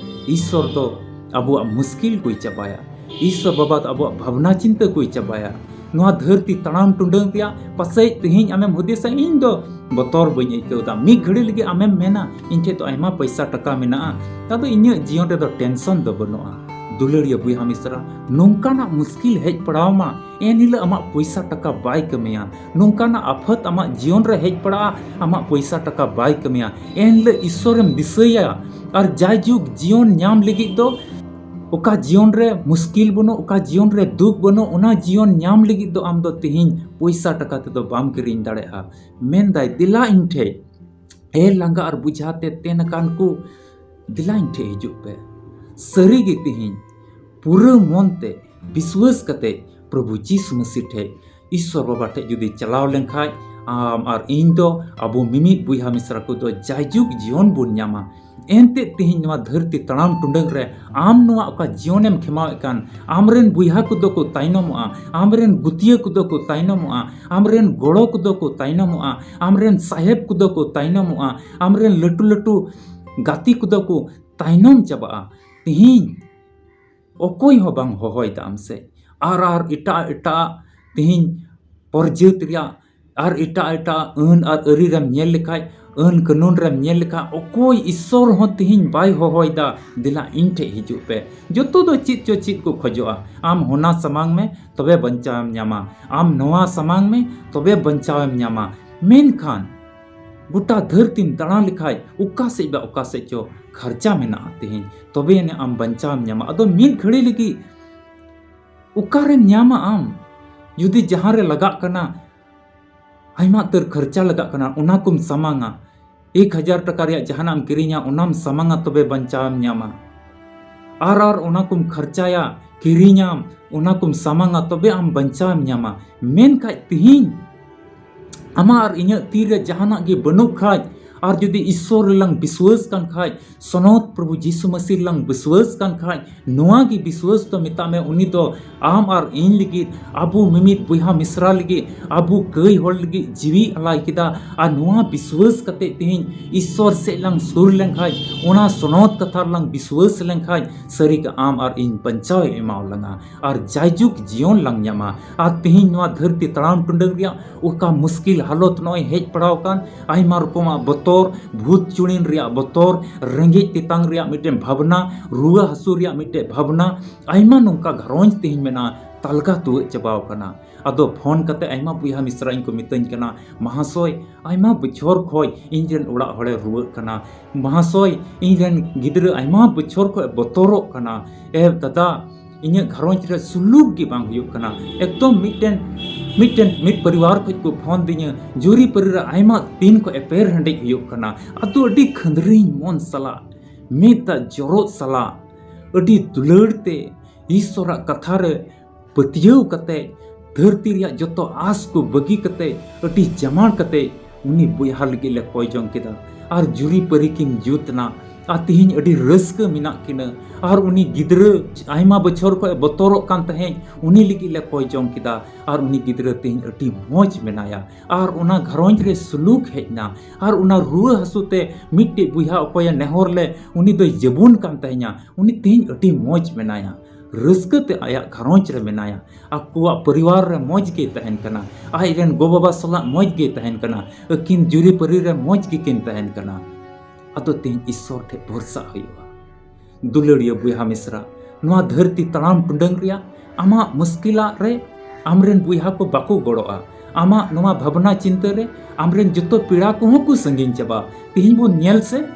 ᱤᱥᱥᱚᱨ ᱫᱚ ᱟᱵᱚᱣᱟᱜ ᱢᱩᱥᱠᱤᱞ ᱠᱚᱭ ᱪᱟᱵᱟᱭᱟ᱾ ᱤᱥᱥᱚᱨ ᱵᱟᱵᱟ ᱫᱚ ᱟᱵᱚᱣᱟᱜ ᱵᱷᱟᱵᱽᱱᱟ ᱪᱤᱱᱛᱟᱹ ᱠᱚᱭ ᱪᱟᱵᱟᱭᱟ᱾ ᱱᱚᱣᱟ ᱫᱷᱟᱹᱨᱛᱤ ᱛᱟᱲᱟᱢ ᱴᱩᱰᱟᱹᱝ ᱨᱮᱭᱟᱜ ᱯᱟᱥᱮᱡ ᱛᱮᱦᱮᱧ ᱟᱢᱮᱢ ᱦᱩᱫᱤᱥᱟ, ᱤᱧ ᱫᱚ ᱵᱚᱛᱚᱨ ᱵᱟᱹᱧ ᱟᱹᱭᱠᱟᱹᱣ ᱮᱫᱟ᱾ ᱢᱤᱫ ᱜᱷᱟᱹᱲᱤ ᱞᱟᱹᱜᱤᱫ ᱟᱢᱮᱢ ᱢᱮᱱᱟ, ᱤᱧ ᱴᱷᱮᱡ ᱫᱚ ᱟᱭᱢᱟ ᱯᱚᱭᱥᱟ ᱴᱟᱠᱟ ᱢᱮᱱᱟᱜᱼᱟ, ᱟᱫᱚ ᱤᱧᱟᱹᱜ ᱡᱤᱭᱚᱱ ᱨᱮᱫᱚ ᱴᱮᱱᱥᱚᱱ ᱫᱚ ᱵᱟᱹᱱᱩᱜᱼᱟ᱾ ᱫᱩᱞᱟᱹᱲᱤᱭᱟᱹ ᱵᱚᱭᱦᱟ ᱢᱤᱥᱨᱟ, ᱱᱚᱝᱠᱟᱱᱟᱜ ᱢᱩᱥᱠᱤᱞ ᱦᱮᱡ ᱯᱟᱲᱟᱣ ᱟᱢᱟ, ᱮᱱ ᱦᱤᱞᱳᱜ ᱟᱢᱟᱜ ᱯᱚᱭᱥᱟ ᱴᱟᱠᱟ ᱵᱟᱭ ᱠᱟᱹᱢᱤᱭᱟ᱾ ᱱᱚᱝᱠᱟᱱᱟᱜ ᱟᱯᱷᱟᱹᱛ ᱟᱢᱟᱜ ᱡᱤᱭᱚᱱ ᱨᱮ ᱦᱮᱡ ᱯᱟᱲᱟᱜᱼᱟ, ᱟᱢᱟᱜ ᱯᱚᱭᱥᱟ ᱴᱟᱠᱟ ᱵᱟᱭ ᱠᱟᱹᱢᱤᱭᱟ᱾ ᱮᱱ ᱦᱤᱞᱳᱜ ᱤᱥᱥᱚᱨᱮᱢ ᱫᱤᱥᱟᱹᱭᱟ᱾ ᱟᱨ ᱡᱟᱭᱡᱩᱜᱽ ᱡᱤᱭᱚᱱ ᱧᱟᱢ ᱞᱟᱹᱜᱤᱫ ᱫᱚ ᱚᱠᱟ ᱡᱤᱭᱚᱱ ᱨᱮ ᱢᱩᱥᱠᱤᱞ ᱵᱟᱹᱱᱩᱜ, ᱚᱠᱟ ᱡᱤᱭᱚᱱ ᱨᱮ ᱫᱩᱠ ᱵᱟᱹᱱᱩᱜ, ᱚᱱᱟ ᱡᱤᱭᱚᱱ ᱧᱟᱢ ᱞᱟᱹᱜᱤᱫ ᱫᱚ ᱟᱢ ᱫᱚ ᱛᱮᱦᱮᱧ ᱯᱚᱭᱥᱟ ᱴᱟᱠᱟ ᱛᱮᱫᱚ ᱵᱟᱢ ᱠᱤᱨᱤᱧ ᱫᱟᱲᱮᱭᱟᱜᱼᱟ᱾ ᱢᱮᱱᱫᱟᱭ, ᱫᱮᱞᱟ ᱤᱧ ᱴᱷᱮᱡ, ᱮ ᱞᱟᱸᱜᱟ ᱟᱨ ᱵᱩᱡᱷᱟ ᱛᱮ ᱛᱮᱱ ᱟᱠᱟᱱ ᱠᱚ, ᱫᱮᱞᱟ ᱤᱧ ᱴᱷᱮᱡ ᱦᱤᱡᱩᱜ ᱯᱮ᱾ ᱥᱟᱹᱨᱤ ᱜᱮ ᱛᱮᱦᱮᱧ ᱯᱩᱨᱟᱹ ᱢᱚᱱ ᱛᱮ ᱵᱤᱥᱣᱟᱹᱥ ᱠᱟᱛᱮ ᱯᱨᱚᱵᱷᱩ ᱡᱤᱥᱩ ᱢᱟᱹᱥᱤ ᱴᱷᱮᱡ, ᱤᱥᱥᱚᱨ ᱵᱟᱵᱟ ᱴᱷᱮᱡ ᱡᱩᱫᱤ ᱪᱟᱞᱟᱣ ᱞᱮᱱᱠᱷᱟᱡ, ᱟᱢ ᱟᱨ ᱤᱧ ᱫᱚ, ᱟᱵᱚ ᱢᱤᱢᱤᱫ ᱵᱚᱭᱦᱟ ᱢᱤᱥᱨᱟ ᱠᱚᱫᱚ ᱡᱟᱭᱡᱩᱜᱽ ᱡᱤᱭᱚᱱ ᱵᱚᱱ ᱧᱟᱢᱟ᱾ ᱮᱱᱛᱮ ᱛᱮᱦᱮᱧ ᱱᱚᱣᱟ ᱫᱷᱟᱹᱨᱛᱤ ᱛᱟᱲᱟᱢ ᱴᱩᱰᱟᱹᱝ ᱨᱮ ᱟᱢ ᱱᱚᱣᱟ ᱚᱠᱟ ᱡᱤᱭᱚᱱᱮᱢ ᱠᱷᱮᱢᱟᱣᱮᱫ ᱠᱟᱱ, ᱟᱢᱨᱮᱱ ᱵᱚᱭᱦᱟ ᱠᱚᱫᱚ ᱠᱚ ᱛᱟᱭᱱᱚᱢᱚᱜᱼᱟ, ᱟᱢᱨᱮᱱ ᱜᱩᱛᱤᱭᱟᱹ ᱠᱚᱫᱚ ᱠᱚ ᱛᱟᱭᱱᱚᱢᱚᱜᱼᱟ, ᱟᱢᱨᱮᱱ ᱜᱚᱲᱚ ᱠᱚᱫᱚ ᱠᱚ ᱛᱟᱭᱱᱚᱢᱚᱜᱼᱟ, ᱟᱢᱨᱮᱱ ᱥᱟᱦᱮᱵ ᱠᱚᱫᱚ ᱠᱚ ᱛᱟᱭᱱᱚᱢᱚᱜᱼᱟ, ᱟᱢᱨᱮᱱ ᱞᱟᱹᱴᱩ ᱞᱟᱹᱴᱩ ᱜᱟᱛᱮ ᱠᱚᱫᱚ ᱠᱚ ᱛᱟᱭᱱᱚᱢ ᱪᱟᱵᱟᱜᱼᱟ᱾ ᱛᱮᱦᱮᱧ ᱚᱠᱚᱭ ᱦᱚᱸ ᱵᱟᱝ ᱦᱚᱦᱚᱭᱮᱫᱟ ᱟᱢ ᱥᱮᱫ᱾ ᱟᱨ ᱟᱨ ᱮᱴᱟᱜ ᱮᱴᱟᱜ ᱛᱮᱦᱮᱧ ᱯᱚᱨᱡᱟᱹᱛ ᱨᱮᱭᱟᱜ ᱟᱨ ᱮᱴᱟᱜ ᱮᱴᱟᱜ ᱟᱹᱱ ᱟᱨ ᱟᱹᱨᱤ ᱨᱮᱢ ᱧᱮᱞ ᱞᱮᱠᱷᱟᱡ, ᱟᱹᱱ ᱠᱟᱹᱱᱩᱱ ᱨᱮᱢ ᱧᱮᱞ ᱞᱮᱠᱷᱟᱡ, ᱚᱠᱚᱭ ᱤᱥᱥᱚᱨ ᱦᱚᱸ ᱛᱮᱦᱮᱧ ᱵᱟᱭ ᱦᱚᱦᱚᱭᱮᱫᱟ, "ᱫᱮᱞᱟ ᱤᱧ ᱴᱷᱮᱡ ᱦᱤᱡᱩᱜ ᱯᱮ᱾" ᱡᱚᱛᱚ ᱫᱚ ᱪᱮᱫ ᱪᱚ ᱪᱮᱫ ᱠᱚ ᱠᱷᱚᱡᱚᱜᱼᱟ, "ᱟᱢ ᱦᱚᱱᱟ ᱥᱟᱢᱟᱝ ᱢᱮ, ᱛᱚᱵᱮ ᱵᱟᱧᱪᱟᱣᱮᱢ ᱧᱟᱢᱟ, ᱟᱢ ᱱᱚᱣᱟ ᱥᱟᱢᱟᱝ ᱢᱮ, ᱛᱚᱵᱮ ᱵᱟᱧᱪᱟᱣᱮᱢ ᱧᱟᱢᱟ᱾" ᱢᱮᱱᱠᱷᱟᱱ ᱜᱚᱴᱟ ᱫᱷᱟᱹᱨᱛᱤᱢ ᱫᱟᱬᱟ ᱞᱮᱠᱷᱟᱡ ᱚᱠᱟ ᱥᱮᱫ ᱵᱟ ᱚᱠᱟ ᱥᱮᱫ ᱪᱚ ᱠᱷᱟᱨᱪᱟ ᱢᱮᱱᱟᱜᱼᱟ ᱛᱮᱦᱮᱧ, ᱛᱚᱵᱮ ᱟᱹᱱᱤᱡ ᱟᱢ ᱵᱟᱧᱪᱟᱣᱮᱢ ᱧᱟᱢᱟ᱾ ᱟᱫᱚ ᱢᱤᱫ ᱜᱷᱟᱹᱲᱤ ᱞᱟᱹᱜᱤᱫ ᱚᱠᱟᱨᱮᱢ ᱧᱟᱢᱟ ᱟᱢ? ᱡᱩᱫᱤ ᱡᱟᱦᱟᱸ ᱨᱮ ᱞᱟᱜᱟᱜ ᱠᱟᱱᱟ, ᱟᱭᱢᱟ ᱩᱛᱟᱹᱨ ᱠᱷᱚᱨᱪᱟ ᱞᱟᱜᱟᱜ ᱠᱟᱱᱟ, ᱚᱱᱟ ᱠᱚᱢ ᱥᱟᱢᱟᱝᱟ, ᱮᱠ ᱦᱟᱡᱟᱨ ᱴᱟᱠᱟ ᱨᱮᱭᱟᱜ ᱡᱟᱦᱟᱱᱟᱜ ᱮᱢ ᱠᱤᱨᱤᱧᱟ, ᱚᱱᱟᱢ ᱥᱟᱢᱟᱝᱟ, ᱛᱚᱵᱮ ᱵᱟᱧᱪᱟᱣᱮᱢ ᱧᱟᱢᱟ᱾ ᱟᱨ ᱟᱨ ᱚᱱᱟ ᱠᱚᱢ ᱠᱷᱚᱨᱪᱟᱭᱟ, ᱠᱤᱨᱤᱧᱟᱢ, ᱚᱱᱟ ᱠᱚᱢ ᱥᱟᱢᱟᱝᱟ, ᱛᱚᱵᱮ ᱟᱢ ᱵᱟᱧᱪᱟᱣᱮᱢ ᱧᱟᱢᱟ᱾ ᱢᱮᱱᱠᱷᱟᱡ ᱛᱤᱦᱤᱧ ᱟᱢᱟᱜ ᱟᱨ ᱤᱧᱟᱹᱜ ᱛᱤ ᱨᱮ ᱡᱟᱦᱟᱱᱟᱜ ᱜᱮ ᱵᱟᱹᱱᱩᱜ ᱠᱷᱟᱡ, ᱟᱨ ᱡᱩᱫᱤ ᱤᱥᱥᱚᱨ ᱨᱮᱞᱟᱝ ᱵᱤᱥᱣᱟᱹᱥ ᱠᱟᱱ ᱠᱷᱟᱡ, ᱥᱚᱱᱚᱛ ᱯᱨᱚᱵᱷᱩ ᱡᱤᱥᱩ ᱢᱟᱹᱥᱤ ᱨᱮᱞᱟᱝ ᱵᱤᱥᱣᱟᱹᱥ ᱠᱟᱱ ᱠᱷᱟᱡ, ᱱᱚᱣᱟ ᱜᱮ ᱵᱤᱥᱣᱟᱹᱥ ᱫᱚ ᱢᱮᱛᱟᱜ ᱢᱮ, ᱩᱱᱤ ᱫᱚ ᱟᱢ ᱟᱨ ᱤᱧ ᱞᱟᱹᱜᱤᱫ, ᱟᱵᱚ ᱢᱤᱢᱤᱫ ᱵᱚᱭᱦᱟ ᱢᱤᱥᱨᱟ ᱞᱟᱹᱜᱤᱫ, ᱟᱵᱚ ᱠᱟᱹᱭ ᱦᱚᱲ ᱞᱟᱹᱜᱤᱫ ᱡᱤᱣᱤ ᱟᱞᱟᱭ ᱠᱮᱫᱟ᱾ ᱟᱨ ᱱᱚᱣᱟ ᱵᱤᱥᱣᱟᱹᱥ ᱠᱟᱛᱮ ᱛᱮᱦᱮᱧ ᱤᱥᱥᱚᱨ ᱥᱮᱫ ᱞᱟᱝ ᱥᱩᱨ ᱞᱮᱱᱠᱷᱟᱡ, ᱚᱱᱟ ᱥᱚᱱᱚᱛ ᱠᱟᱛᱷᱟ ᱨᱮᱞᱟᱝ ᱵᱤᱥᱣᱟᱹᱥ ᱞᱮᱱᱠᱷᱟᱡ, ᱥᱟᱹᱨᱤ ᱜᱮ ᱟᱢ ᱟᱨ ᱤᱧ ᱵᱟᱧᱪᱟᱣ ᱮ ᱮᱢᱟᱣ ᱞᱟᱝᱟ ᱟᱨ ᱡᱟᱭᱡᱩᱜᱽ ᱡᱤᱭᱚᱱ ᱞᱟᱝ ᱧᱟᱢᱟ᱾ ᱟᱨ ᱛᱮᱦᱮᱧ ᱱᱚᱣᱟ ᱫᱷᱟᱹᱨᱛᱤ ᱛᱟᱲᱟᱢ ᱴᱩᱰᱟᱹᱝ ᱨᱮᱭᱟᱜ ᱚᱠᱟ ᱢᱩᱥᱠᱤᱞ ᱦᱟᱞᱚᱛ ᱱᱚᱜᱼᱚᱭ ᱦᱮᱡ ᱯᱟᱲᱟᱣ ᱟᱠᱟᱱ, ᱟᱭᱢᱟ ᱨᱚᱠᱚᱢᱟᱜ ᱵᱚᱛᱚᱨ, ᱵᱷᱩᱛ ᱪᱩᱲᱤᱱ ᱨᱮᱭᱟᱜ ᱵᱚᱛᱚᱨ, ᱨᱮᱸᱜᱮᱡ ᱛᱮᱛᱟᱝ ᱨᱮᱭᱟᱜ ᱢᱤᱫᱴᱮᱱ ᱵᱷᱟᱵᱽᱱᱟ, ᱨᱩᱣᱟᱹ ᱦᱟᱹᱥᱩ ᱨᱮᱭᱟᱜ ᱢᱤᱫᱴᱮᱱ ᱵᱷᱟᱵᱽᱱᱟ, ᱟᱭᱢᱟ ᱱᱚᱝᱠᱟ ᱜᱷᱟᱨᱚᱸᱡᱽ ᱛᱮᱦᱮᱧ ᱢᱮᱱᱟᱜᱼᱟ, ᱛᱟᱞᱜᱟ ᱛᱩᱣᱟᱹᱜ ᱪᱟᱵᱟᱣ ᱠᱟᱱᱟ᱾ ᱟᱫᱚ ᱯᱷᱳᱱ ᱠᱟᱛᱮ ᱟᱭᱢᱟ ᱵᱚᱭᱦᱟ ᱢᱤᱥᱨᱟ ᱤᱧ ᱠᱚ ᱢᱤᱛᱟᱹᱧ ᱠᱟᱱᱟ, "ᱢᱟᱦᱟᱥᱚᱭ, ᱟᱭᱢᱟ ᱵᱚᱪᱷᱚᱨ ᱠᱷᱚᱡ ᱤᱧ ᱨᱮᱱ ᱚᱲᱟᱜ ᱦᱚᱲᱮ ᱨᱩᱣᱟᱹᱜ ᱠᱟᱱᱟ, ᱢᱟᱦᱟᱥᱚᱭ, ᱤᱧ ᱨᱮᱱ ᱜᱤᱫᱽᱨᱟᱹ ᱟᱭᱢᱟ ᱵᱚᱪᱷᱚᱨ ᱠᱷᱚᱡ ᱵᱚᱛᱚᱨᱚᱜ ᱠᱟᱱᱟ, ᱮ ᱫᱟᱫᱟ, ᱤᱧᱟᱹᱜ ᱜᱷᱟᱨᱚᱸᱡᱽ ᱨᱮ ᱥᱩᱞᱩᱠ ᱜᱮ ᱵᱟᱝ ᱦᱩᱭᱩᱜ ᱠᱟᱱᱟ, ᱮᱠᱫᱚᱢ ᱢᱤᱫᱴᱮᱱ, ᱢᱤᱫᱴᱮᱱ, ᱢᱤᱫ ᱯᱚᱨᱤᱵᱟᱨ ᱠᱷᱚᱡ ᱠᱚ ᱯᱷᱳᱱ ᱫᱤᱧᱟᱹ, ᱡᱩᱨᱤ ᱯᱟᱹᱨᱤ ᱨᱮ ᱟᱭᱢᱟ ᱫᱤᱱ ᱠᱷᱚᱡ ᱮᱯᱮᱨ ᱦᱮᱸᱰᱮᱡ ᱦᱩᱭᱩᱜ ᱠᱟᱱᱟ, ᱟᱫᱚ ᱟᱹᱰᱤ ᱠᱷᱟᱹᱱᱫᱽᱨᱤᱧ ᱢᱚᱱ ᱥᱟᱞᱟᱜ, ᱢᱮᱫ ᱫᱟᱜ ᱡᱚᱨᱚᱜ ᱥᱟᱞᱟᱜ, ᱟᱹᱰᱤ ᱫᱩᱞᱟᱹᱲ ᱛᱮ ᱤᱥᱥᱚᱨᱟᱜ ᱠᱟᱛᱷᱟ ᱨᱮ ᱯᱟᱹᱛᱭᱟᱹᱣ ᱠᱟᱛᱮ, ᱫᱷᱟᱹᱨᱛᱤ ᱨᱮᱭᱟᱜ ᱡᱚᱛᱚ ᱟᱸᱥ ᱠᱚ ᱵᱟᱹᱜᱤ ᱠᱟᱛᱮ, ᱟᱹᱰᱤ ᱡᱟᱢᱟᱲ ᱠᱟᱛᱮ ᱩᱱᱤ ᱵᱚᱭᱦᱟ ᱞᱟᱹᱜᱤᱫ ᱞᱮ ᱠᱚᱭ ᱡᱚᱝ ᱠᱮᱫᱟ᱾ ᱟᱨ ᱡᱩᱨᱤ ᱯᱟᱹᱨᱤ ᱠᱤᱱ ᱡᱩᱛ ᱮᱱᱟ, ᱟᱨ ᱛᱤᱦᱤᱧ ᱟᱹᱰᱤ ᱨᱟᱹᱥᱠᱟᱹ ᱢᱮᱱᱟᱜ ᱠᱤᱱᱟᱹ᱾ ᱟᱨ ᱩᱱᱤ ᱜᱤᱫᱽᱨᱟᱹ ᱟᱭᱢᱟ ᱵᱚᱪᱷᱚᱨ ᱠᱷᱚᱱ ᱮ ᱵᱚᱛᱚᱨᱚᱜ ᱠᱟᱱ ᱛᱟᱦᱮᱸᱫ, ᱩᱱᱤ ᱞᱟᱹᱜᱤᱫ ᱞᱮ ᱠᱚᱭ ᱡᱚᱝ ᱠᱮᱫᱟ᱾ ᱟᱨ ᱩᱱᱤ ᱜᱤᱫᱽᱨᱟᱹ ᱛᱤᱦᱤᱧ ᱟᱹᱰᱤ ᱢᱚᱡᱽ ᱢᱮᱱᱟᱭᱟ᱾ ᱟᱨ ᱚᱱᱟ ᱜᱷᱟᱨᱚᱸᱡᱽ ᱨᱮ ᱥᱩᱞᱩᱠ ᱦᱮᱡ ᱮᱱᱟ᱾ ᱟᱨ ᱚᱱᱟ ᱨᱩᱣᱟᱹ ᱦᱟᱹᱥᱩ ᱛᱮ ᱢᱤᱫᱴᱮᱡ ᱵᱚᱭᱦᱟ ᱚᱠᱚᱭᱮ ᱱᱮᱦᱚᱨ ᱞᱮ, ᱩᱱᱤ ᱫᱚᱭ ᱡᱟᱹᱵᱩᱱ ᱠᱟᱱ ᱛᱟᱦᱮᱸᱧᱟ, ᱩᱱᱤ ᱛᱤᱦᱤᱧ ᱟᱹᱰᱤ ᱢᱚᱡᱽ ᱢᱮᱱᱟᱭᱟ᱾ ᱨᱟᱹᱥᱠᱟᱹ ᱛᱮ ᱟᱭᱟᱜ ᱜᱷᱟᱨᱚᱸᱡᱽ ᱨᱮ ᱢᱮᱱᱟᱭᱟ᱾ ᱟᱠᱚᱣᱟᱜ ᱯᱚᱨᱤᱵᱟᱨ ᱨᱮ ᱢᱚᱡᱽ ᱜᱮᱭ ᱛᱟᱦᱮᱱ ᱠᱟᱱᱟ᱾ ᱟᱡ ᱨᱮᱱ ᱜᱚ-ᱵᱟᱵᱟ ᱥᱟᱞᱟᱜ ᱢᱚᱡᱽ ᱜᱮᱭ ᱛᱟᱦᱮᱱ ᱠᱟᱱᱟ᱾ ᱟᱹᱠᱤᱱ ᱡᱩᱨᱤᱯᱟᱹᱨᱤ ᱨᱮ ᱢᱚᱡᱽ ᱜᱮᱠᱤᱱ ᱛᱟᱦᱮᱱ ᱠᱟᱱᱟ᱾ ᱟᱫᱚ ᱛᱮᱦᱮᱧ ᱤᱥᱥᱚᱨ ᱴᱷᱮᱱ ᱵᱷᱚᱨᱥᱟ ᱦᱩᱭᱩᱜᱼᱟ᱾ ᱫᱩᱞᱟᱹᱲᱤᱭᱟᱹ ᱵᱚᱭᱦᱟ ᱢᱤᱥᱨᱟ, ᱱᱚᱣᱟ ᱫᱷᱟᱹᱨᱛᱤ ᱛᱟᱲᱟᱢ ᱴᱩᱰᱟᱹᱝ ᱨᱮᱭᱟᱜ ᱟᱢᱟᱜ ᱢᱩᱥᱠᱤᱞᱟᱜ ᱨᱮ ᱟᱢᱨᱮᱱ ᱵᱚᱭᱦᱟ ᱠᱚ ᱵᱟᱠᱚ ᱜᱚᱲᱚᱜᱼᱟ᱾ ᱟᱢᱟᱜ ᱱᱚᱣᱟ ᱵᱷᱟᱵᱽᱱᱟ ᱪᱤᱱᱛᱟᱹ ᱨᱮ ᱟᱢᱨᱮᱱ ᱡᱚᱛᱚ ᱯᱮᱲᱟ ᱠᱚᱦᱚᱸ ᱠᱚ ᱥᱟᱺᱜᱤᱧ ᱪᱟᱵᱟᱜᱼᱟ᱾ ᱛᱮᱦᱮᱧ ᱵᱚᱱ ᱧᱮᱞ ᱥᱮ,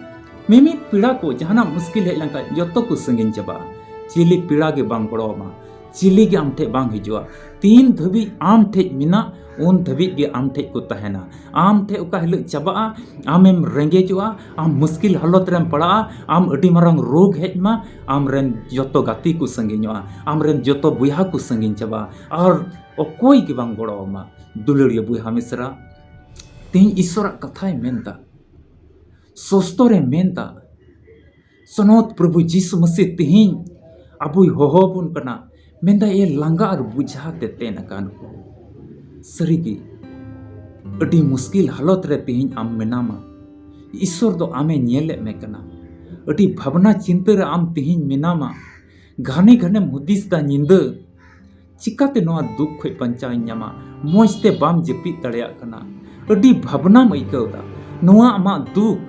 ᱢᱤᱢᱤᱫ ᱯᱮᱲᱟ ᱠᱚ ᱡᱟᱦᱟᱱᱟᱜ ᱢᱩᱥᱠᱤᱞ ᱦᱮᱡ ᱞᱮᱱᱠᱷᱟᱱ ᱡᱚᱛᱚ ᱠᱚ ᱥᱟᱺᱜᱤᱧ ᱪᱟᱵᱟᱜᱼᱟ᱾ ᱪᱤᱞᱤ ᱯᱮᱲᱟ ᱜᱮ ᱵᱟᱝ ᱜᱚᱲᱚ ᱟᱢᱟ, ᱪᱤᱞᱤ ᱜᱮ ᱟᱢ ᱴᱷᱮᱡ ᱵᱟᱝ ᱦᱤᱡᱩᱜᱼᱟ᱾ ᱛᱤᱱ ᱫᱷᱟᱹᱵᱤᱡ ᱟᱢ ᱴᱷᱮᱡ ᱢᱮᱱᱟᱜ, ᱩᱱ ᱫᱷᱟᱹᱵᱤᱡ ᱜᱮ ᱟᱢ ᱴᱷᱮᱡ ᱠᱚ ᱛᱟᱦᱮᱱᱟ᱾ ᱟᱢ ᱴᱷᱮᱡ ᱚᱠᱟ ᱦᱤᱞᱳᱜ ᱪᱟᱵᱟᱜᱼᱟ, ᱟᱢᱮᱢ ᱨᱮᱸᱜᱮᱡᱚᱜᱼᱟ, ᱟᱢ ᱢᱩᱥᱠᱤᱞ ᱦᱟᱞᱚᱛ ᱨᱮᱢ ᱯᱟᱲᱟᱜᱼᱟ, ᱟᱢ ᱟᱹᱰᱤ ᱢᱟᱨᱟᱝ ᱨᱳᱜᱽ ᱦᱮᱡ ᱢᱟ, ᱟᱢᱨᱮᱱ ᱡᱚᱛᱚ ᱜᱟᱛᱮ ᱠᱚ ᱥᱟᱺᱜᱤᱧᱚᱜᱼᱟ, ᱟᱢᱨᱮᱱ ᱡᱚᱛᱚ ᱵᱚᱭᱦᱟ ᱠᱚ ᱥᱟᱺᱜᱤᱧ ᱪᱟᱵᱟᱜᱼᱟ, ᱟᱨ ᱚᱠᱚᱭ ᱜᱮ ᱵᱟᱝ ᱜᱚᱲᱚ ᱟᱢᱟ᱾ ᱫᱩᱞᱟᱹᱲᱤᱭᱟᱹ ᱵᱚᱭᱦᱟ ᱢᱤᱥᱨᱟ, ᱛᱮᱦᱮᱧ ᱤᱥᱥᱚᱨᱟᱜ ᱠᱟᱛᱷᱟᱭ ᱢᱮᱱᱫᱟ, ᱥᱚᱥᱛᱚᱨᱮ ᱢᱮᱱᱫᱟ, ᱥᱚᱱᱚᱛ ᱯᱨᱚᱵᱷᱩ ᱡᱤᱥᱩ ᱢᱟᱹᱥᱤ ᱛᱮᱦᱮᱧ ᱟᱵᱚᱭ ᱦᱚᱦᱚ ᱟᱵᱚᱱ ᱠᱟᱱᱟ, ᱢᱮᱱᱫᱟ, "ᱮ ᱞᱟᱸᱜᱟ ᱟᱨ ᱵᱩᱡᱷᱟ ᱛᱮ ᱛᱮᱱ ᱟᱠᱟᱱ ᱠᱚ᱾" ᱥᱟᱹᱨᱤᱜᱮ, ᱟᱹᱰᱤ ᱢᱩᱥᱠᱤᱞ ᱦᱟᱞᱚᱛ ᱨᱮ ᱛᱮᱦᱮᱧ ᱟᱢ ᱢᱮᱱᱟᱢᱟ᱾ ᱤᱥᱥᱚᱨ ᱫᱚ ᱟᱢᱮ ᱧᱮᱞᱮᱫ ᱢᱮ ᱠᱟᱱᱟ᱾ ᱟᱹᱰᱤ ᱵᱷᱟᱵᱽᱱᱟ ᱪᱤᱱᱛᱟᱹ ᱨᱮ ᱟᱢ ᱛᱮᱦᱮᱧ ᱢᱮᱱᱟᱢᱟ᱾ ᱜᱷᱟᱱᱮ ᱜᱷᱟᱱᱮᱢ ᱦᱩᱫᱤᱥ ᱫᱟ ᱧᱤᱫᱟᱹ, "ᱪᱤᱠᱟᱛᱮ ᱱᱚᱣᱟ ᱫᱩᱠ ᱠᱷᱚᱡ ᱵᱟᱧᱪᱟᱣ ᱤᱧ ᱧᱟᱢᱟ?" ᱢᱚᱡᱽ ᱛᱮ ᱵᱟᱢ ᱡᱟᱹᱯᱤᱫ ᱫᱟᱲᱮᱭᱟᱜ ᱠᱟᱱᱟ, ᱟᱹᱰᱤ ᱵᱷᱟᱵᱽᱱᱟᱢ ᱟᱹᱭᱠᱟᱹᱣ ᱫᱟ᱾ ᱱᱚᱣᱟ ᱟᱢᱟᱜ ᱫᱩᱠ,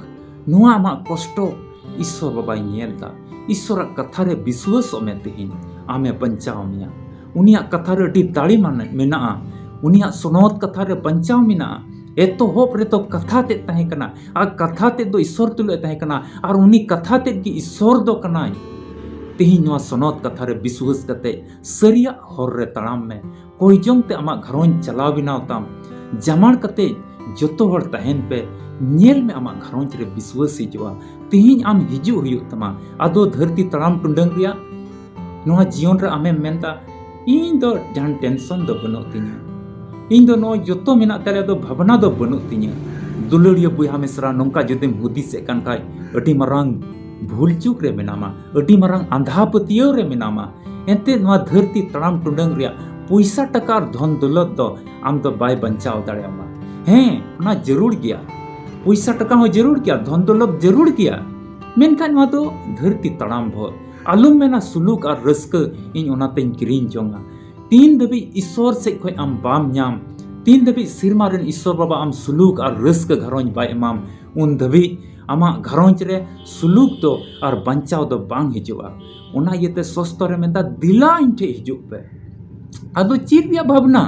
ᱱᱚᱣᱟ ᱟᱢᱟᱜ ᱠᱚᱥᱴᱚ ᱤᱥᱥᱚᱨ ᱵᱟᱵᱟᱭ ᱧᱮᱞ ᱫᱟ᱾ ᱤᱥᱥᱚᱨᱟᱜ ᱠᱟᱛᱷᱟ ᱨᱮ ᱵᱤᱥᱣᱟᱹᱥᱚᱜ ᱢᱮ, ᱛᱮᱦᱮᱧ ᱟᱢᱮ ᱵᱟᱧᱪᱟᱣ ᱢᱮᱭᱟ᱾ ᱩᱱᱤᱭᱟᱜ ᱠᱟᱛᱷᱟ ᱨᱮ ᱟᱹᱰᱤ ᱫᱟᱲᱮ ᱢᱟᱱ-, ᱢᱮᱱᱟᱜᱼᱟ᱾ ᱩᱱᱤᱭᱟᱜ ᱥᱚᱱᱚᱛ ᱠᱟᱛᱷᱟ ᱨᱮ ᱵᱟᱧᱪᱟᱣ ᱢᱮᱱᱟᱜᱼᱟ᱾ ᱮᱛᱚᱦᱚᱵ ᱨᱮᱫᱚ ᱠᱟᱛᱷᱟ ᱛᱮᱫ ᱛᱟᱦᱮᱸ ᱠᱟᱱᱟ, ᱟᱨ ᱠᱟᱛᱷᱟ ᱛᱮᱫ ᱫᱚ ᱤᱥᱥᱚᱨ ᱛᱩᱞᱩᱡ ᱮ ᱛᱟᱦᱮᱸ ᱠᱟᱱᱟ, ᱟᱨ ᱩᱱᱤ ᱠᱟᱛᱷᱟ ᱛᱮᱫ ᱜᱮ ᱤᱥᱥᱚᱨ ᱫᱚ ᱠᱟᱱᱟᱭ᱾ ᱛᱮᱦᱮᱧ ᱱᱚᱣᱟ ᱥᱚᱱᱚᱛ ᱠᱟᱛᱷᱟ ᱨᱮ ᱵᱤᱥᱣᱟᱹᱥ ᱠᱟᱛᱮ ᱥᱟᱹᱨᱤᱭᱟᱜ ᱦᱚᱨ ᱨᱮ ᱛᱟᱲᱟᱢ ᱢᱮ᱾ ᱠᱚᱭ ᱡᱚᱝ ᱛᱮ ᱟᱢᱟᱜ ᱜᱷᱟᱨᱚᱸᱡᱽ ᱪᱟᱞᱟᱣ ᱵᱮᱱᱟᱣ ᱛᱟᱢ᱾ ᱡᱟᱢᱟᱲ ᱠᱟᱛᱮ ᱡᱚᱛᱚ ᱦᱚᱲ ᱛᱟᱦᱮᱱ ᱯᱮ᱾ ᱧᱮᱞ ᱢᱮ, ᱟᱢᱟᱜ ᱜᱷᱟᱨᱚᱸᱡᱽ ᱨᱮ ᱵᱤᱥᱣᱟᱹᱥ ᱦᱤᱡᱩᱜᱼᱟ᱾ ᱛᱮᱦᱮᱧ ᱟᱢ ᱦᱤᱡᱩᱜ ᱦᱩᱭᱩᱜ ᱛᱟᱢᱟ᱾ ᱟᱫᱚ ᱫᱷᱟᱹᱨᱛᱤ ᱛᱟᱲᱟᱢ ᱴᱩᱰᱟᱹᱝ ᱨᱮᱭᱟᱜ ᱱᱚᱣᱟ ᱡᱤᱭᱚᱱ ᱨᱮ ᱟᱢᱮᱢ ᱢᱮᱱᱫᱟ, "ᱤᱧ ᱫᱚ ᱡᱟᱦᱟᱱ ᱴᱮᱱᱥᱚᱱ ᱫᱚ ᱵᱟᱹᱱᱩᱜ ᱛᱤᱧᱟᱹ, ᱤᱧ ᱫᱚ ᱱᱚᱜᱼᱚᱭ ᱡᱚᱛᱚ ᱢᱮᱱᱟᱜ ᱛᱟᱞᱮᱭᱟ, ᱫᱚ ᱵᱷᱟᱵᱽᱱᱟ ᱫᱚ ᱵᱟᱹᱱᱩᱜ ᱛᱤᱧᱟᱹ, ᱫᱩᱞᱟᱹᱲᱤᱭᱟᱹ ᱵᱚᱭᱦᱟ ᱢᱤᱥᱨᱟ, ᱱᱚᱝᱠᱟ ᱡᱩᱫᱤᱢ ᱦᱩᱫᱤᱥᱮᱫ ᱠᱟᱱ ᱠᱷᱟᱡ, ᱟᱹᱰᱤ ᱢᱟᱨᱟᱝ ᱵᱷᱩᱞ ᱪᱩᱠ ᱨᱮ ᱢᱮᱱᱟᱢᱟ, ᱟᱹᱰᱤ ᱢᱟᱨᱟᱝ ᱟᱸᱫᱷᱟ ᱯᱟᱹᱛᱭᱟᱹᱣ ᱨᱮ ᱢᱮᱱᱟᱢᱟ᱾ ᱮᱱᱛᱮ ᱱᱚᱣᱟ ᱫᱷᱟᱹᱨᱛᱤ ᱛᱟᱲᱟᱢ ᱴᱩᱰᱟᱹᱝ ᱨᱮᱭᱟᱜ ᱯᱚᱭᱥᱟ ᱴᱟᱠᱟ ᱟᱨ ᱫᱷᱚᱱ ᱫᱚᱞᱚᱛ ᱫᱚ ᱟᱢ ᱫᱚ ᱵᱟᱭ ᱵᱟᱧᱪᱟᱣ ᱫᱟᱲᱮᱭᱟᱢᱟ᱾ ᱦᱮᱸ, ᱚᱱᱟ ᱡᱟᱹᱨᱩᱲ ᱜᱮᱭᱟ, ᱯᱚᱭᱥᱟ ᱴᱟᱠᱟ ᱦᱚᱸ ᱡᱟᱹᱨᱩᱲ ᱜᱮᱭᱟ, ᱫᱷᱚᱱ ᱫᱚᱞᱚᱛ ᱡᱟᱹᱨᱩᱲ ᱜᱮᱭᱟ, ᱢᱮᱱᱠᱷᱟᱱ ᱱᱚᱣᱟ ᱫᱚ ᱫᱷᱟᱹᱨᱛᱤ ᱛᱟᱲᱟᱢ ᱵᱷᱳᱨ᱾ ᱟᱞᱚᱢ ᱢᱮᱱᱟ ᱥᱩᱞᱩᱠ ᱟᱨ ᱨᱟᱹᱥᱠᱟᱹ ᱤᱧ ᱚᱱᱟᱛᱮᱧ ᱠᱤᱨᱤᱧ ᱡᱚᱝᱟ᱾ ᱛᱤᱱ ᱫᱷᱟᱹᱵᱤᱡ ᱤᱥᱥᱚᱨ ᱥᱮᱫ ᱠᱷᱚᱱ ᱟᱢ ᱵᱟᱢ ᱧᱟᱢ, ᱛᱤᱱ ᱫᱷᱟᱹᱵᱤᱡ ᱥᱮᱨᱢᱟ ᱨᱮᱱ ᱤᱥᱥᱚᱨ ᱵᱟᱵᱟ ᱟᱢ ᱥᱩᱞᱩᱠ ᱟᱨ ᱨᱟᱹᱥᱠᱟᱹ ᱜᱷᱟᱨᱚᱸᱡᱽ ᱵᱟᱭ ᱮᱢᱟᱢ, ᱩᱱ ᱫᱷᱟᱹᱵᱤᱡ ᱟᱢᱟᱜ ᱜᱷᱟᱨᱚᱸᱡᱽ ᱨᱮ ᱥᱩᱞᱩᱠ ᱫᱚ ᱟᱨ ᱵᱟᱧᱪᱟᱣ ᱫᱚ ᱵᱟᱝ ᱦᱤᱡᱩᱜᱼᱟ᱾ ᱚᱱᱟ ᱤᱭᱟᱹᱛᱮ ᱥᱚᱥᱛᱚᱨᱮ ᱢᱮᱱᱫᱟ, "ᱫᱮᱞᱟ ᱤᱧ ᱴᱷᱮᱡ ᱦᱤᱡᱩᱜ ᱯᱮ᱾" ᱟᱫᱚ ᱪᱮᱫ ᱨᱮᱭᱟᱜ ᱵᱷᱟᱵᱽᱱᱟ?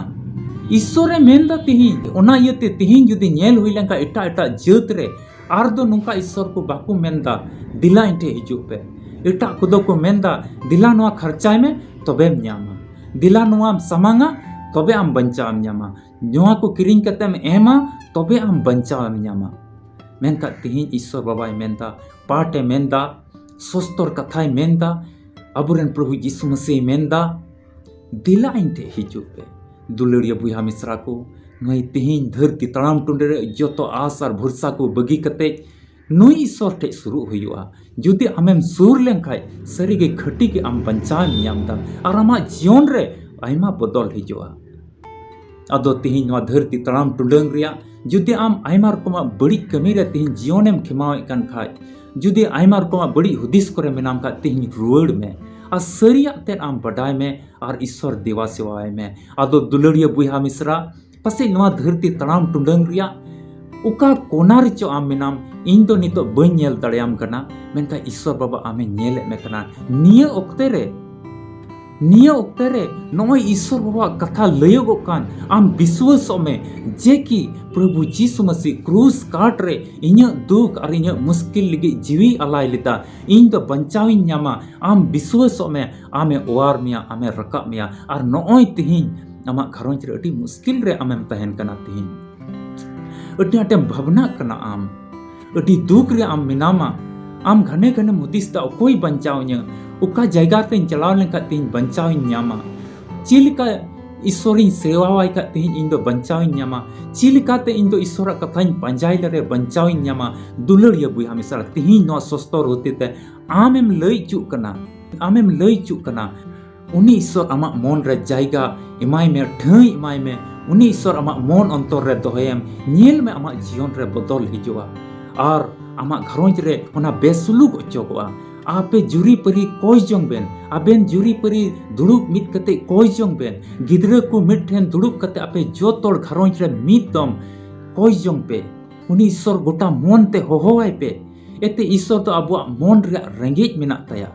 ᱤᱥᱥᱚᱨᱮ ᱢᱮᱱᱫᱟ ᱛᱤᱦᱤᱧ᱾ ᱚᱱᱟ ᱤᱭᱟᱹᱛᱮ ᱛᱤᱦᱤᱧ ᱡᱩᱫᱤ ᱧᱮᱞ ᱦᱩᱭ ᱞᱮᱱᱠᱷᱟᱱ ᱮᱴᱟᱜ ᱮᱴᱟᱜ ᱡᱟᱹᱛ ᱨᱮ ᱟᱨ ᱫᱚ ᱱᱚᱝᱠᱟ ᱤᱥᱥᱚᱨ ᱠᱚ ᱵᱟᱠᱚ ᱢᱮᱱᱫᱟ, "ᱫᱮᱞᱟ ᱤᱧ ᱴᱷᱮᱡ ᱦᱤᱡᱩᱜ ᱯᱮ᱾" ᱮᱴᱟᱜ ᱠᱚᱫᱚ ᱠᱚ ᱢᱮᱱᱫᱟ, "ᱫᱮᱞᱟ ᱱᱚᱣᱟ ᱠᱷᱟᱨᱪᱟᱭ ᱢᱮ, ᱛᱚᱵᱮᱢ ᱧᱟᱢᱟ᱾ ᱫᱮᱞᱟ ᱱᱚᱣᱟᱢ ᱥᱟᱢᱟᱝᱟ, ᱛᱚᱵᱮ ᱟᱢ ᱵᱟᱧᱪᱟᱣ ᱮᱢ ᱧᱟᱢᱟ᱾ ᱱᱚᱣᱟ ᱠᱚ ᱠᱤᱨᱤᱧ ᱠᱟᱛᱮᱢ ᱮᱢᱟ, ᱛᱚᱵᱮ ᱟᱢ ᱵᱟᱧᱪᱟᱣ ᱮᱢ ᱧᱟᱢᱟ᱾" ᱢᱮᱱᱠᱷᱟᱱ ᱛᱤᱦᱤᱧ ᱤᱥᱥᱚᱨ ᱵᱟᱵᱟᱭ ᱢᱮᱱᱫᱟ, ᱯᱟᱴ ᱮ ᱢᱮᱱᱫᱟ, ᱥᱚᱥᱛᱚᱨ ᱠᱟᱛᱷᱟᱭ ᱢᱮᱱᱫᱟ, ᱟᱵᱚᱨᱮᱱ ᱯᱨᱚᱵᱷᱩ ᱡᱤᱥᱩ ᱢᱟᱹᱥᱤᱭ ᱢᱮᱱᱫᱟ, "ᱫᱮᱞᱟ ᱤᱧ ᱴᱷᱮᱡ ᱦᱤᱡᱩᱜ ᱯᱮ᱾" ᱫᱩᱞᱟᱹᱲᱤᱭᱟᱹ ᱵᱚᱭᱦᱟ ᱢᱤᱥᱨᱟ ᱠᱚ, ᱱᱩᱭ ᱛᱤᱦᱤᱧ ᱫᱷᱟᱹᱨᱛᱤ ᱛᱟᱲᱟᱢ ᱴᱩᱸᱰᱟᱹ ᱨᱮ ᱡᱚᱛᱚ ᱟᱥ ᱟᱨ ᱵᱷᱚᱨᱥᱟ ᱠᱚ ᱵᱟᱹᱜᱤ ᱠᱟᱛᱮ ᱱᱩᱭ ᱤᱥᱥᱚᱨ ᱴᱷᱮᱡ ᱥᱩᱨᱩᱜ ᱦᱩᱭᱩᱜᱼᱟ᱾ ᱡᱩᱫᱤ ᱟᱢᱮᱢ ᱥᱩᱨ ᱞᱮᱱᱠᱷᱟᱡ, ᱥᱟᱹᱨᱤᱜᱮ ᱠᱷᱟᱹᱴᱤ ᱜᱮ ᱟᱢ ᱵᱟᱧᱪᱟᱣ ᱮᱢ ᱧᱟᱢ ᱮᱫᱟ ᱟᱨ ᱟᱢᱟᱜ ᱡᱤᱭᱚᱱ ᱨᱮ ᱟᱭᱢᱟ ᱵᱚᱫᱚᱞ ᱦᱤᱡᱩᱜᱼᱟ᱾ ᱟᱫᱚ ᱛᱤᱦᱤᱧ ᱱᱚᱣᱟ ᱫᱷᱟᱹᱨᱛᱤ ᱛᱟᱲᱟᱢ ᱴᱩᱰᱟᱹᱝ ᱨᱮᱭᱟᱜ ᱡᱩᱫᱤ ᱟᱢ ᱟᱭᱢᱟ ᱨᱚᱠᱚᱢᱟᱜ ᱵᱟᱹᱲᱤᱡ ᱠᱟᱹᱢᱤ ᱨᱮ ᱛᱤᱦᱤᱧ ᱡᱤᱭᱚᱱᱮᱢ ᱠᱷᱮᱢᱟᱣᱮᱫ ᱠᱟᱱ ᱠᱷᱟᱡ, ᱡᱩᱫᱤ ᱟᱭᱢᱟ ᱨᱚᱠᱚᱢᱟᱜ ᱵᱟᱹᱲᱤᱡ ᱦᱩᱫᱤᱥ ᱠᱚᱨᱮ ᱢᱮᱱᱟᱢ ᱠᱷᱟᱡ, ᱛᱤᱦᱤᱧ ᱨᱩᱣᱟᱹᱲ ᱢᱮ ᱟᱨ ᱥᱟᱹᱨᱤᱭᱟᱜ ᱛᱮᱫ ᱟᱢ ᱵᱟᱰᱟᱭ ᱢᱮ ᱟᱨ ᱤᱥᱥᱚᱨ ᱫᱮᱵᱟ ᱥᱮᱵᱟᱭ ᱢᱮ᱾ ᱟᱫᱚ ᱫᱩᱞᱟᱹᱲᱤᱭᱟᱹ ᱵᱚᱭᱦᱟ ᱢᱤᱥᱨᱟ, ᱯᱟᱥᱮᱡ ᱱᱚᱣᱟ ᱫᱷᱟᱹᱨᱛᱤ ᱛᱟᱲᱟᱢ ᱴᱩᱰᱟᱹᱝ ᱨᱮᱭᱟᱜ ᱚᱠᱟ ᱠᱚᱱᱟ ᱨᱮᱪᱚ ᱟᱢ ᱢᱮᱱᱟᱢ, ᱤᱧ ᱫᱚ ᱱᱤᱛᱚᱜ ᱵᱟᱹᱧ ᱧᱮᱞ ᱫᱟᱲᱮᱭᱟᱢ ᱠᱟᱱᱟ, ᱢᱮᱱᱠᱷᱟᱱ ᱤᱥᱥᱚᱨ ᱵᱟᱵᱟ ᱟᱢᱮ ᱧᱮᱞᱮᱫ ᱢᱮ ᱠᱟᱱᱟ᱾ ᱱᱤᱭᱟᱹ ᱚᱠᱛᱮ ᱨᱮ, ᱱᱤᱭᱟᱹ ᱚᱠᱛᱮ ᱨᱮ ᱱᱚᱜᱼᱚᱭ ᱤᱥᱥᱚᱨ ᱵᱟᱵᱟᱣᱟᱜ ᱠᱟᱛᱷᱟ ᱞᱟᱹᱭᱚᱜᱚᱜ ᱠᱟᱱ, ᱟᱢ ᱵᱤᱥᱣᱟᱹᱥᱚᱜ ᱢᱮ ᱡᱮ ᱠᱤ ᱯᱨᱚᱵᱷᱩ ᱡᱤᱥᱩ ᱢᱟᱹᱥᱤ ᱠᱨᱩᱥ ᱠᱟᱴ ᱨᱮ ᱤᱧᱟᱹᱜ ᱫᱩᱠ ᱟᱨ ᱤᱧᱟᱹᱜ ᱢᱩᱥᱠᱤᱞ ᱞᱟᱹᱜᱤᱫ ᱡᱤᱣᱤ ᱟᱞᱟᱭ ᱞᱮᱫᱟ᱾ ᱤᱧ ᱫᱚ ᱵᱟᱧᱪᱟᱣᱤᱧ ᱧᱟᱢᱟ᱾ ᱟᱢ ᱵᱤᱥᱣᱟᱹᱥᱚᱜ ᱢᱮ, ᱟᱢᱮ ᱚᱣᱟᱨ ᱢᱮᱭᱟ, ᱟᱢᱮ ᱨᱟᱠᱟᱵ ᱢᱮᱭᱟ᱾ ᱟᱨ ᱱᱚᱜᱼᱚᱭ ᱛᱤᱦᱤᱧ ᱟᱢᱟᱜ ᱜᱷᱟᱨᱚᱸᱡᱽ ᱨᱮ ᱟᱹᱰᱤ ᱢᱩᱥᱠᱤᱞ ᱨᱮ ᱟᱢᱮᱢ ᱛᱟᱦᱮᱱ ᱠᱟᱱᱟ᱾ ᱛᱤᱦᱤᱧ ᱟᱹᱰᱤ ᱟᱸᱴᱮᱢ ᱵᱷᱟᱵᱽᱱᱟᱜ ᱠᱟᱱᱟ, ᱟᱢ ᱟᱹᱰᱤ ᱫᱩᱠ ᱨᱮ ᱟᱢ ᱢᱮᱱᱟᱢᱟ᱾ ᱟᱢ ᱜᱷᱟᱱᱮ ᱜᱷᱟᱱᱮᱢ ᱦᱩᱫᱤᱥ ᱫᱟ, "ᱚᱠᱚᱭ ᱵᱟᱧᱪᱟᱣ ᱤᱧᱟᱹ? ᱚᱠᱟ ᱡᱟᱭᱜᱟ ᱨᱮᱧ ᱪᱟᱞᱟᱣ ᱞᱮᱱᱠᱷᱟᱱ ᱛᱤᱦᱤᱧ ᱵᱟᱧᱪᱟᱣ ᱤᱧ ᱧᱟᱢᱟ? ᱪᱮᱫ ᱞᱮᱠᱟ ᱤᱥᱥᱚᱨᱤᱧ ᱥᱮᱣᱟᱣᱟᱭ ᱠᱷᱟᱡ ᱛᱮᱦᱮᱧ ᱤᱧ ᱫᱚ ᱵᱟᱧᱪᱟᱣᱤᱧ ᱧᱟᱢᱟ? ᱪᱮᱫ ᱞᱮᱠᱟᱛᱮ ᱤᱧ ᱫᱚ ᱤᱥᱥᱚᱨᱟᱜ ᱠᱟᱛᱷᱟᱧ ᱯᱟᱸᱡᱟᱭ ᱞᱮᱨᱮ ᱵᱟᱧᱪᱟᱣᱤᱧ ᱧᱟᱢᱟ? ᱫᱩᱞᱟᱹᱲᱤᱭᱟᱹ ᱵᱚᱭᱦᱟ ᱢᱤᱥᱨᱟ, ᱛᱮᱦᱮᱧ ᱱᱚᱣᱟ ᱥᱚᱥᱛᱚᱨ ᱦᱚᱛᱮᱛᱮ ᱟᱢᱮᱢ ᱞᱟᱹᱭ ᱦᱚᱪᱚᱜ ᱠᱟᱱᱟ, ᱟᱢᱮᱢ ᱞᱟᱹᱭ ᱦᱚᱪᱚᱜ ᱠᱟᱱᱟ, ᱩᱱᱤ ᱤᱥᱥᱚᱨ ᱟᱢᱟᱜ ᱢᱚᱱ ᱨᱮ ᱡᱟᱭᱜᱟ ᱮᱢᱟᱭ ᱢᱮ, ᱴᱷᱟᱹᱭ ᱮᱢᱟᱭ ᱢᱮ᱾ ᱩᱱᱤ ᱤᱥᱥᱚᱨ ᱟᱢᱟᱜ ᱢᱚᱱ ᱚᱱᱛᱚᱨ ᱨᱮ ᱫᱚᱦᱚᱭᱮᱢ, ᱧᱮᱞ ᱢᱮ ᱟᱢᱟᱜ ᱡᱤᱭᱚᱱ ᱨᱮ ᱵᱚᱫᱚᱞ ᱦᱤᱡᱩᱜᱼᱟ ᱟᱨ ᱟᱢᱟᱜ ᱜᱷᱟᱨᱚᱸᱡᱽ ᱨᱮ ᱚᱱᱟ ᱵᱮᱥᱩᱞᱩᱠ ᱚᱪᱚᱜᱚᱜᱼᱟ᱾ ᱟᱯᱮ ᱡᱩᱨᱤᱯᱟᱹᱨᱤ ᱠᱚᱭ ᱡᱚᱝ ᱵᱮᱱ, ᱟᱵᱮᱱ ᱡᱩᱨᱤᱯᱟᱹᱨᱤ ᱫᱩᱲᱩᱵ ᱢᱤᱫ ᱠᱟᱛᱮ ᱠᱚᱭ ᱡᱚᱝ ᱵᱮᱱ, ᱜᱤᱫᱽᱨᱟᱹ ᱠᱚ ᱢᱤᱫ ᱴᱷᱮᱱ ᱫᱩᱲᱩᱵ ᱠᱟᱛᱮ ᱟᱯᱮ ᱡᱚᱛᱚ ᱦᱚᱲ ᱜᱷᱟᱨᱚᱸᱡᱽ ᱨᱮ ᱢᱤᱫ ᱫᱚᱢ ᱠᱚᱭ ᱡᱚᱝ ᱯᱮ᱾ ᱩᱱᱤ ᱤᱥᱥᱚᱨ ᱜᱚᱴᱟ ᱢᱚᱱ ᱛᱮ ᱦᱚᱦᱚᱣᱟᱭ ᱯᱮ᱾ ᱮᱛᱮ ᱤᱥᱥᱚᱨ ᱫᱚ ᱟᱵᱚᱣᱟᱜ ᱢᱚᱱ ᱨᱮᱭᱟᱜ ᱨᱮᱸᱜᱮᱡ ᱢᱮᱱᱟᱜ ᱛᱟᱭᱟ᱾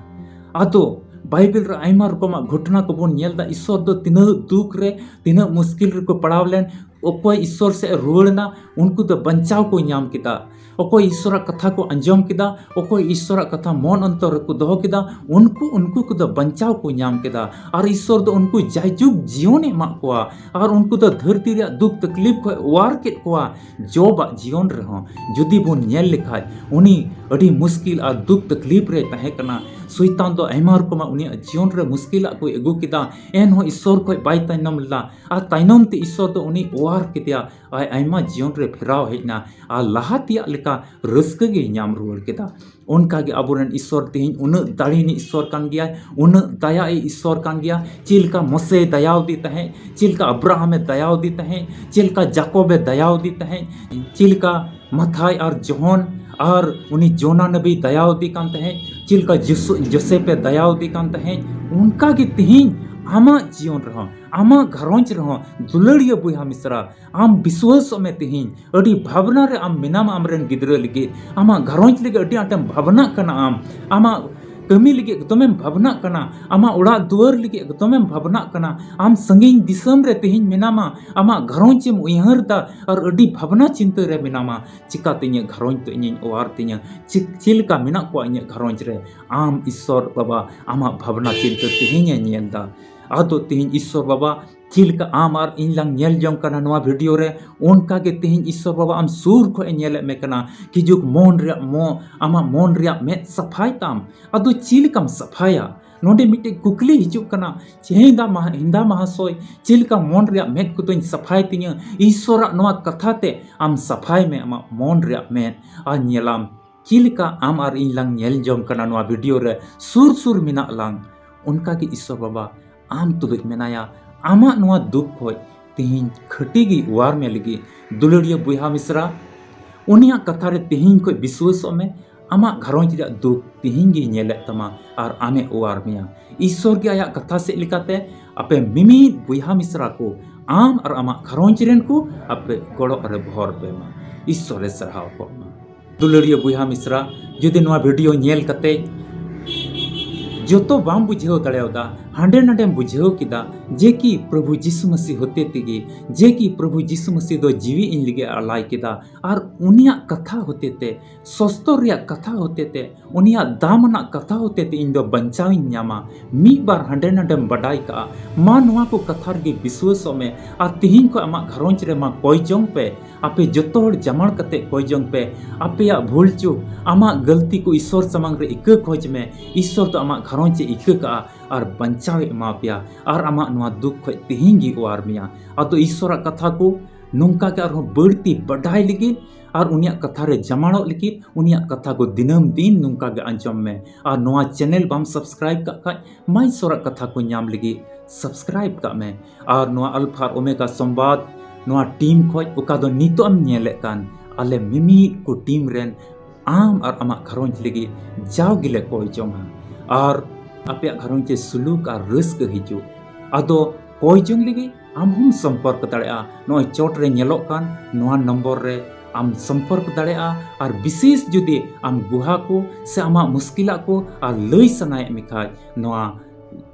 ᱟᱫᱚ ᱵᱟᱭᱵᱮᱞ ᱨᱮ ᱟᱭᱢᱟ ᱨᱚᱠᱚᱢᱟᱜ ᱜᱷᱚᱴᱚᱱᱟ ᱠᱚᱵᱚᱱ ᱧᱮᱞ ᱮᱫᱟ᱾ ᱤᱥᱥᱚᱨ ᱫᱚ ᱛᱤᱱᱟᱹᱜ ᱫᱩᱠ ᱨᱮ, ᱛᱤᱱᱟᱹᱜ ᱢᱩᱥᱠᱤᱞ ᱨᱮᱠᱚ ᱯᱟᱲᱟᱣ ᱞᱮᱱ, ᱚᱠᱚᱭ ᱤᱥᱥᱚᱨ ᱥᱮᱫ ᱮ ᱨᱩᱣᱟᱹᱲ ᱮᱱᱟ, ᱩᱱᱠᱩ ᱫᱚ ᱵᱟᱧᱪᱟᱣ ᱠᱚ ᱧᱟᱢ ᱠᱮᱫᱟ᱾ ᱚᱠᱚᱭ ᱤᱥᱥᱚᱨᱟᱜ ᱠᱟᱛᱷᱟ ᱠᱚ ᱟᱸᱡᱚᱢ ᱠᱮᱫᱟ, ᱚᱠᱚᱭ ᱤᱥᱥᱚᱨᱟᱜ ᱠᱟᱛᱷᱟ ᱢᱚᱱ ᱚᱱᱛᱚᱨ ᱨᱮᱠᱚ ᱫᱚᱦᱚ ᱠᱮᱫᱟ, ᱩᱱᱠᱩ, ᱩᱱᱠᱩ ᱠᱚᱫᱚ ᱵᱟᱧᱪᱟᱣ ᱠᱚ ᱧᱟᱢ ᱠᱮᱫᱟ᱾ ᱟᱨ ᱤᱥᱥᱚᱨ ᱫᱚ ᱩᱱᱠᱩ ᱡᱟᱭᱡᱩᱜᱽ ᱡᱤᱭᱚᱱᱮ ᱮᱢᱟᱜ ᱠᱚᱣᱟ ᱟᱨ ᱩᱱᱠᱩ ᱫᱚ ᱫᱷᱟᱹᱨᱛᱤ ᱨᱮᱭᱟᱜ ᱫᱩᱠ ᱛᱟᱠᱞᱤᱯ ᱠᱷᱚᱱ ᱚᱣᱟᱨ ᱠᱮᱫ ᱠᱚᱣᱟ᱾ ᱡᱚᱵᱟᱜ ᱡᱤᱭᱚᱱ ᱨᱮᱦᱚᱸ ᱡᱩᱫᱤ ᱵᱚᱱ ᱧᱮᱞ ᱞᱮᱠᱷᱟᱡ, ᱩᱱᱤ ᱟᱹᱰᱤ ᱢᱩᱥᱠᱤᱞ ᱟᱨ ᱫᱩᱠ ᱛᱟᱠᱞᱤᱯ ᱨᱮ ᱛᱟᱦᱮᱸ ᱠᱟᱱᱟ᱾ ᱥᱚᱭᱛᱟᱱ ᱫᱚ ᱟᱭᱢᱟ ᱨᱚᱠᱚᱢᱟᱜ ᱩᱱᱤᱭᱟᱜ ᱡᱤᱭᱚᱱ ᱨᱮ ᱢᱩᱥᱠᱤᱞᱟᱜ ᱠᱚᱭ ᱟᱹᱜᱩ ᱠᱮᱫᱟ, ᱮᱱᱦᱚᱸ ᱤᱥᱥᱚᱨ ᱠᱷᱚᱱ ᱵᱟᱭ ᱛᱟᱭᱱᱚᱢ ᱞᱮᱫᱟ᱾ ᱟᱨ ᱛᱟᱭᱱᱚᱢ ᱛᱮ ᱤᱥᱥᱚᱨ ᱫᱚ ᱩᱱᱤ ᱚᱣᱟᱨ ᱠᱮᱫᱮᱭᱟ᱾ ᱟᱭ ᱟᱭᱢᱟ ᱡᱤᱭᱚᱱ ᱨᱮ ᱯᱷᱮᱨᱟᱣ ᱦᱮᱡ ᱮᱱᱟ ᱟᱨ ᱞᱟᱦᱟ ᱛᱮᱭᱟᱜ ᱞᱮᱠᱟ ᱨᱟᱹᱥᱠᱟᱹ ᱜᱮᱭ ᱧᱟᱢ ᱨᱩᱣᱟᱹᱲ ᱠᱮᱫᱟ᱾ ᱚᱱᱠᱟ ᱜᱮ ᱟᱵᱚᱨᱮᱱ ᱤᱥᱥᱚᱨ ᱛᱮᱦᱮᱧ ᱩᱱᱟᱹᱜ ᱫᱟᱲᱮᱭᱟᱱᱤᱡ ᱤᱥᱥᱚᱨ ᱠᱟᱱ ᱜᱮᱭᱟᱭ, ᱩᱱᱟᱹᱜ ᱫᱟᱭᱟᱭᱤᱡ ᱤᱥᱥᱚᱨ ᱠᱟᱱ ᱜᱮᱭᱟ᱾ ᱪᱮᱫ ᱞᱮᱠᱟ ᱢᱚᱥᱮᱭ ᱫᱟᱭᱟᱣᱟᱫᱮ ᱛᱟᱦᱮᱸᱫ, ᱪᱮᱫ ᱞᱮᱠᱟ ᱟᱵᱨᱟᱦᱟᱢᱮ ᱫᱟᱭᱟᱣᱟᱫᱮ ᱛᱟᱦᱮᱸᱫ, ᱪᱮᱫ ᱞᱮᱠᱟ ᱡᱟᱠᱚᱵᱮ ᱫᱟᱭᱟᱣᱟᱫᱮ ᱛᱟᱦᱮᱸᱫ, ᱪᱮᱫ ᱞᱮᱠᱟ ᱢᱟᱛᱷᱟᱭ ᱟᱨ ᱡᱚᱦᱚᱱ ᱟᱨ ᱩᱱᱤ ᱡᱳᱱᱟ ᱱᱟᱵᱤᱭ ᱫᱟᱭᱟᱣᱟᱫᱮ ᱠᱟᱱ ᱛᱟᱦᱮᱸᱫ, ᱪᱮᱫ ᱞᱮᱠᱟ ᱡᱳᱥ-, ᱡᱳᱥᱮᱯᱮ ᱫᱟᱭᱟᱣᱟᱫᱮ ᱠᱟᱱ ᱛᱟᱦᱮᱸᱫ, ᱚᱱᱠᱟ ᱜᱮ ᱛᱮᱦᱮᱧ ᱟᱢᱟᱜ ᱡᱤᱭᱚᱱ ᱨᱮᱦᱚᱸ, ᱟᱢᱟᱜ ᱜᱷᱟᱨᱚᱸᱡᱽ ᱨᱮᱦᱚᱸ, ᱫᱩᱞᱟᱹᱲᱤᱭᱟᱹ ᱵᱚᱭᱦᱟ ᱢᱤᱥᱨᱟ, ᱟᱢ ᱵᱤᱥᱣᱟᱹᱥᱚᱜ ᱢᱮ ᱛᱮᱦᱮᱧ᱾ ᱟᱹᱰᱤ ᱵᱷᱟᱵᱽᱱᱟ ᱨᱮ ᱟᱢ ᱢᱮᱱᱟᱢᱟ ᱟᱢᱨᱮᱱ ᱜᱤᱫᱽᱨᱟᱹ ᱞᱟᱹᱜᱤᱫ, ᱟᱢᱟᱜ ᱜᱷᱟᱨᱚᱸᱡᱽ ᱞᱟᱹᱜᱤᱫ ᱟᱹᱰᱤ ᱟᱸᱴᱮᱢ ᱵᱷᱟᱵᱽᱱᱟᱜ ᱠᱟᱱᱟ, ᱟᱢ ᱟᱢᱟᱜ ᱠᱟᱹᱢᱤ ᱞᱟᱹᱜᱤᱫ ᱮᱠᱫᱚᱢᱮᱢ ᱵᱷᱟᱵᱽᱱᱟᱜ ᱠᱟᱱᱟ, ᱟᱢᱟᱜ ᱚᱲᱟᱜ ᱫᱩᱣᱟᱹᱨ ᱞᱟᱹᱜᱤᱫ ᱮᱠᱫᱚᱢᱮᱢ ᱵᱷᱟᱵᱽᱱᱟᱜ ᱠᱟᱱᱟ, ᱟᱢ ᱥᱟᱺᱜᱤᱧ ᱫᱤᱥᱚᱢ ᱨᱮ ᱛᱮᱦᱮᱧ ᱢᱮᱱᱟᱢᱟ, ᱟᱢᱟᱜ ᱜᱷᱟᱨᱚᱸᱡᱽ ᱮᱢ ᱩᱭᱦᱟᱹᱨ ᱫᱟ ᱟᱨ ᱟᱹᱰᱤ ᱵᱷᱟᱵᱽᱱᱟ ᱪᱤᱱᱛᱟᱹ ᱨᱮ ᱢᱮᱱᱟᱢᱟ, ᱪᱤᱠᱟᱛᱮ ᱤᱧᱟᱹᱜ ᱜᱷᱟᱨᱚᱸᱡᱽ ᱫᱚ ᱤᱧᱤᱧ ᱚᱣᱟᱨ ᱛᱤᱧᱟᱹ, ᱪᱮᱫ, ᱪᱮᱫ ᱞᱮᱠᱟ ᱢᱮᱱᱟᱜ ᱠᱚᱣᱟ ᱤᱧᱟᱹᱜ ᱜᱷᱟᱨᱚᱸᱡᱽ ᱨᱮ? ᱟᱢ ᱤᱥᱥᱚᱨ ᱵᱟᱵᱟ ᱟᱢᱟᱜ ᱵᱷᱟᱵᱽᱱᱟ ᱪᱤᱱᱛᱟᱹ ᱛᱮᱦᱮᱧ ᱮ ᱧᱮᱞ ᱫᱟ᱾ ᱟᱫᱚ ᱛᱮᱦᱮᱧ ᱤᱥᱥᱚᱨ ᱵᱟᱵᱟ ᱪᱮᱫ ᱞᱮᱠᱟ ᱟᱢ ᱟᱨ ᱤᱧ ᱞᱟᱝ ᱧᱮᱞ ᱡᱚᱝ ᱠᱟᱱᱟ ᱱᱚᱣᱟ ᱵᱷᱤᱰᱤᱭᱳ ᱨᱮ, ᱚᱱᱠᱟ ᱜᱮ ᱛᱮᱦᱮᱧ ᱤᱥᱥᱚᱨ ᱵᱟᱵᱟ ᱟᱢ ᱥᱩᱨ ᱠᱷᱚᱱ ᱮ ᱧᱮᱞᱮᱫ ᱢᱮ ᱠᱟᱱᱟ᱾ ᱠᱤᱡᱩᱠ ᱢᱚᱱ ᱨᱮᱭᱟᱜ ᱢᱚ-, ᱟᱢᱟᱜ ᱢᱚᱱ ᱨᱮᱭᱟᱜ ᱢᱮᱫ ᱥᱟᱯᱷᱟᱭ ᱛᱟᱢ᱾ ᱟᱫᱚ ᱪᱮᱫ ᱞᱮᱠᱟᱢ ᱥᱟᱯᱷᱟᱭᱟ? ᱱᱚᱰᱮ ᱢᱤᱫᱴᱮᱡ ᱠᱩᱠᱞᱤ ᱦᱤᱡᱩᱜ ᱠᱟᱱᱟ, ᱪᱮ ᱦᱮᱸᱫᱟ ᱢᱟᱦᱟ-, ᱦᱮᱸᱫᱟ ᱢᱟᱦᱟᱥᱚᱭ, ᱪᱮᱫ ᱞᱮᱠᱟ ᱢᱚᱱ ᱨᱮᱭᱟᱜ ᱢᱮᱫ ᱠᱚᱫᱚᱧ ᱥᱟᱯᱷᱟᱭ ᱛᱤᱧᱟᱹ? ᱤᱥᱥᱚᱨᱟᱜ ᱱᱚᱣᱟ ᱠᱟᱛᱷᱟ ᱛᱮ ᱟᱢ ᱥᱟᱯᱷᱟᱭ ᱢᱮ ᱟᱢᱟᱜ ᱢᱚᱱ ᱨᱮᱭᱟᱜ ᱢᱮᱫ, ᱟᱨ ᱧᱮᱞᱟᱢ ᱪᱮᱫ ᱞᱮᱠᱟ ᱟᱢ ᱟᱨ ᱤᱧ ᱞᱟᱝ ᱧᱮᱞ ᱡᱚᱝ ᱠᱟᱱᱟ ᱱᱚᱣᱟ ᱵᱷᱤᱰᱤᱭᱳ ᱨᱮ, ᱥᱩᱨ ᱥᱩᱨ ᱢᱮᱱᱟᱜ ᱞᱟᱝ, ᱚᱱᱠᱟ ᱜᱮ ᱤᱥᱥᱚᱨ ᱵᱟᱵᱟ ᱟᱢ ᱛᱩᱞᱩᱡ ᱢᱮᱱᱟᱭᱟ᱾ ᱟᱢᱟᱜ ᱱᱚᱣᱟ ᱫᱩᱠ ᱠᱷᱚᱡ ᱛᱤᱦᱤᱧ ᱠᱷᱟᱹᱴᱤ ᱜᱮ ᱚᱣᱟᱨ ᱢᱮ ᱞᱟᱹᱜᱤᱫ, ᱫᱩᱞᱟᱹᱲᱤᱭᱟᱹ ᱵᱚᱭᱦᱟ ᱢᱤᱥᱨᱟ, ᱩᱱᱤᱭᱟᱜ ᱠᱟᱛᱷᱟ ᱨᱮ ᱛᱤᱦᱤᱧ ᱠᱷᱚᱡ ᱵᱤᱥᱣᱟᱹᱥᱚᱜ ᱢᱮ᱾ ᱟᱢᱟᱜ ᱜᱷᱟᱨᱚᱸᱡᱽ ᱨᱮᱭᱟᱜ ᱫᱩᱠ ᱛᱤᱦᱤᱧ ᱜᱮᱭ ᱧᱮᱞᱮᱫ ᱛᱟᱢᱟ ᱟᱨ ᱟᱢᱮ ᱚᱣᱟᱨ ᱢᱮᱭᱟ᱾ ᱤᱥᱥᱚᱨ ᱜᱮ ᱟᱭᱟᱜ ᱠᱟᱛᱷᱟ ᱥᱮᱫ ᱞᱮᱠᱟᱛᱮ ᱟᱯᱮ ᱢᱤᱢᱤᱫ ᱵᱚᱭᱦᱟ ᱢᱤᱥᱨᱟ ᱠᱚ, ᱟᱢ ᱟᱨ ᱟᱢᱟᱜ ᱜᱷᱟᱨᱚᱸᱡᱽ ᱨᱮᱱ ᱠᱚ ᱟᱯᱮ ᱜᱚᱲᱚ ᱨᱮ ᱵᱷᱚᱨ ᱯᱮ ᱢᱟ᱾ ᱤᱥᱥᱚᱨᱮ ᱥᱟᱨᱦᱟᱣ ᱠᱚᱜ ᱢᱟ᱾ ᱫᱩᱞᱟᱹᱲᱤᱭᱟᱹ ᱵᱚᱭᱦᱟ ᱢᱤᱥᱨᱟ, ᱡᱩᱫᱤ ᱱᱚᱣᱟ ᱵᱷᱤᱰᱤᱭᱳ ᱧᱮᱞ ᱠᱟᱛᱮ ᱡᱚᱛᱚ ᱵᱟᱢ ᱵᱩᱡᱷᱟᱹᱣ ᱫᱟᱲᱮᱭᱟᱫᱟ, ᱦᱟᱸᱰᱮ ᱱᱟᱰᱮᱢ ᱵᱩᱡᱷᱟᱹᱣ ᱠᱮᱫᱟ ᱡᱮ ᱠᱤ ᱯᱨᱚᱵᱷᱩ ᱡᱤᱥᱩ ᱢᱟᱹᱥᱤ ᱦᱚᱛᱮ ᱛᱮᱜᱮ, ᱡᱮ ᱠᱤ ᱯᱨᱚᱵᱷᱩ ᱡᱤᱥᱩ ᱢᱟᱹᱥᱤ ᱫᱚ ᱡᱤᱣᱤ ᱤᱧ ᱞᱟᱹᱜᱤᱫ ᱮ ᱟᱞᱟᱭ ᱠᱮᱫᱟ ᱟᱨ ᱩᱱᱤᱭᱟᱜ ᱠᱟᱛᱷᱟ ᱦᱚᱛᱮ ᱛᱮ, ᱥᱚᱥᱛᱚᱨ ᱨᱮᱭᱟᱜ ᱠᱟᱛᱷᱟ ᱦᱚᱛᱮ ᱛᱮ, ᱩᱱᱤᱭᱟᱜ ᱫᱟᱢ ᱟᱱᱟᱜ ᱠᱟᱛᱷᱟ ᱦᱚᱛᱮ ᱛᱮ ᱤᱧ ᱫᱚ ᱵᱟᱧᱪᱟᱣ ᱤᱧ ᱧᱟᱢᱟ᱾ ᱢᱤᱫ ᱵᱟᱨ ᱦᱟᱸᱰᱮ ᱱᱟᱰᱮᱢ ᱵᱟᱰᱟᱭ ᱠᱟᱜᱼᱟ, ᱢᱟ ᱱᱚᱣᱟ ᱠᱚ ᱠᱟᱛᱷᱟ ᱨᱮᱜᱮ ᱵᱤᱥᱣᱟᱹᱥᱚᱜ ᱢᱮ ᱟᱨ ᱛᱤᱦᱤᱧ ᱠᱷᱚᱱ ᱟᱢᱟᱜ ᱜᱷᱟᱨᱚᱸᱡᱽ ᱨᱮ ᱢᱟ ᱠᱚᱭ ᱡᱚᱝ ᱯᱮ᱾ ᱟᱯᱮ ᱡᱚᱛᱚ ᱦᱚᱲ ᱡᱟᱢᱟᱲ ᱠᱟᱛᱮ ᱠᱚᱭ ᱡᱚᱝ ᱯᱮ᱾ ᱟᱯᱮᱭᱟᱜ ᱵᱷᱩᱞ ᱪᱩᱠ, ᱟᱢᱟᱜ ᱜᱟᱹᱞᱛᱤ ᱠᱚ ᱤᱥᱥᱚᱨ ᱥᱟᱢᱟᱝ ᱨᱮ ᱤᱠᱟᱹ ᱠᱷᱚᱡᱽ ᱢᱮ᱾ ᱤᱥᱥᱚᱨ ᱫᱚ ᱟᱢᱟᱜ ᱜᱷᱟᱨᱚᱸᱡᱽ ᱮ ᱤᱠᱟᱹ ᱠᱟᱜᱼᱟ ᱟᱨ ᱵᱟᱧᱪᱟᱣ ᱮ ᱮᱢᱟ ᱯᱮᱭᱟ ᱟᱨ ᱟᱢᱟᱜ ᱱᱚᱣᱟ ᱫᱩᱠ ᱠᱷᱚᱡ ᱛᱤᱦᱤᱧ ᱜᱮ ᱚᱣᱟᱨ ᱢᱮᱭᱟ᱾ ᱟᱫᱚ ᱤᱥᱥᱚᱨᱟᱜ ᱠᱟᱛᱷᱟ ᱠᱚ ᱱᱚᱝᱠᱟ ᱜᱮ ᱟᱨᱦᱚᱸ ᱵᱟᱹᱲᱛᱤ ᱵᱟᱰᱟᱭ ᱞᱟᱹᱜᱤᱫ ᱟᱨ ᱩᱱᱤᱭᱟᱜ ᱠᱟᱛᱷᱟ ᱨᱮ ᱡᱟᱢᱟᱲᱚᱜ ᱞᱟᱹᱜᱤᱫ ᱩᱱᱤᱭᱟᱜ ᱠᱟᱛᱷᱟ ᱠᱚ ᱫᱤᱱᱟᱹᱢ ᱫᱤᱱ ᱱᱚᱝᱠᱟ ᱜᱮ ᱟᱸᱡᱚᱢ ᱢᱮ᱾ ᱟᱨ ᱱᱚᱣᱟ ᱪᱮᱱᱮᱞ ᱵᱟᱢ ᱥᱟᱵᱥᱠᱨᱟᱭᱤᱵ ᱠᱟᱜ ᱠᱷᱟᱡ, ᱢᱟ ᱤᱥᱥᱚᱨᱟᱜ ᱠᱟᱛᱷᱟ ᱠᱚ ᱧᱟᱢ ᱞᱟᱹᱜᱤᱫ ᱥᱟᱵᱥᱠᱨᱟᱭᱤᱵ ᱠᱟᱜ ᱢᱮ᱾ ᱟᱨ ᱱᱚᱣᱟ ᱟᱞᱯᱷᱟ ᱟᱨ ᱳᱢᱮᱜᱟ ᱥᱚᱢᱵᱟᱫ, ᱱᱚᱣᱟ ᱴᱤᱢ ᱠᱷᱚᱡ ᱚᱠᱟ ᱫᱚ ᱱᱤᱛᱚᱜ ᱮᱢ ᱧᱮᱞᱮᱫ ᱠᱟᱱ, ᱟᱞᱮ ᱢᱤᱢᱤᱫ ᱠᱚ ᱴᱤᱢ ᱨᱮᱱ ᱟᱢ ᱟᱨ ᱟᱢᱟᱜ ᱜᱷᱟᱨᱚᱸᱡᱽ ᱞᱟᱹᱜᱤᱫ ᱡᱟᱣ ᱜᱮᱞᱮ ᱠᱚᱭ ᱡᱚᱝᱟ᱾ ᱟᱨ ᱟᱯᱮᱭᱟᱜ ᱜᱷᱟᱨᱚᱸᱡᱽ ᱨᱮ ᱥᱩᱞᱩᱠ ᱟᱨ ᱨᱟᱹᱥᱠᱟᱹ ᱦᱤᱡᱩᱜ᱾ ᱟᱫᱚ ᱠᱚᱭ ᱡᱚᱝ ᱞᱟᱹᱜᱤᱫ ᱟᱢ ᱦᱚᱸᱢ ᱥᱚᱢᱯᱚᱨᱠ ᱫᱟᱲᱮᱭᱟᱜᱼᱟ᱾ ᱱᱚᱜᱼᱚᱭ ᱪᱚᱴ ᱨᱮ ᱧᱮᱞᱚᱜ ᱠᱟᱱ ᱱᱚᱣᱟ ᱱᱚᱢᱵᱚᱨ ᱨᱮ ᱟᱢ ᱥᱚᱢᱯᱚᱨᱠ ᱫᱟᱲᱮᱭᱟᱜᱼᱟ᱾ ᱟᱨ ᱵᱤᱥᱮᱥ ᱡᱩᱫᱤ ᱟᱢ ᱜᱩᱦᱟ ᱠᱚ ᱥᱮ ᱟᱢᱟᱜ ᱢᱩᱥᱠᱤᱞᱟᱜ ᱠᱚ ᱟᱨ ᱞᱟᱹᱭ ᱥᱟᱱᱟᱭᱮᱫ ᱢᱮ ᱠᱷᱟᱡ, ᱱᱚᱣᱟ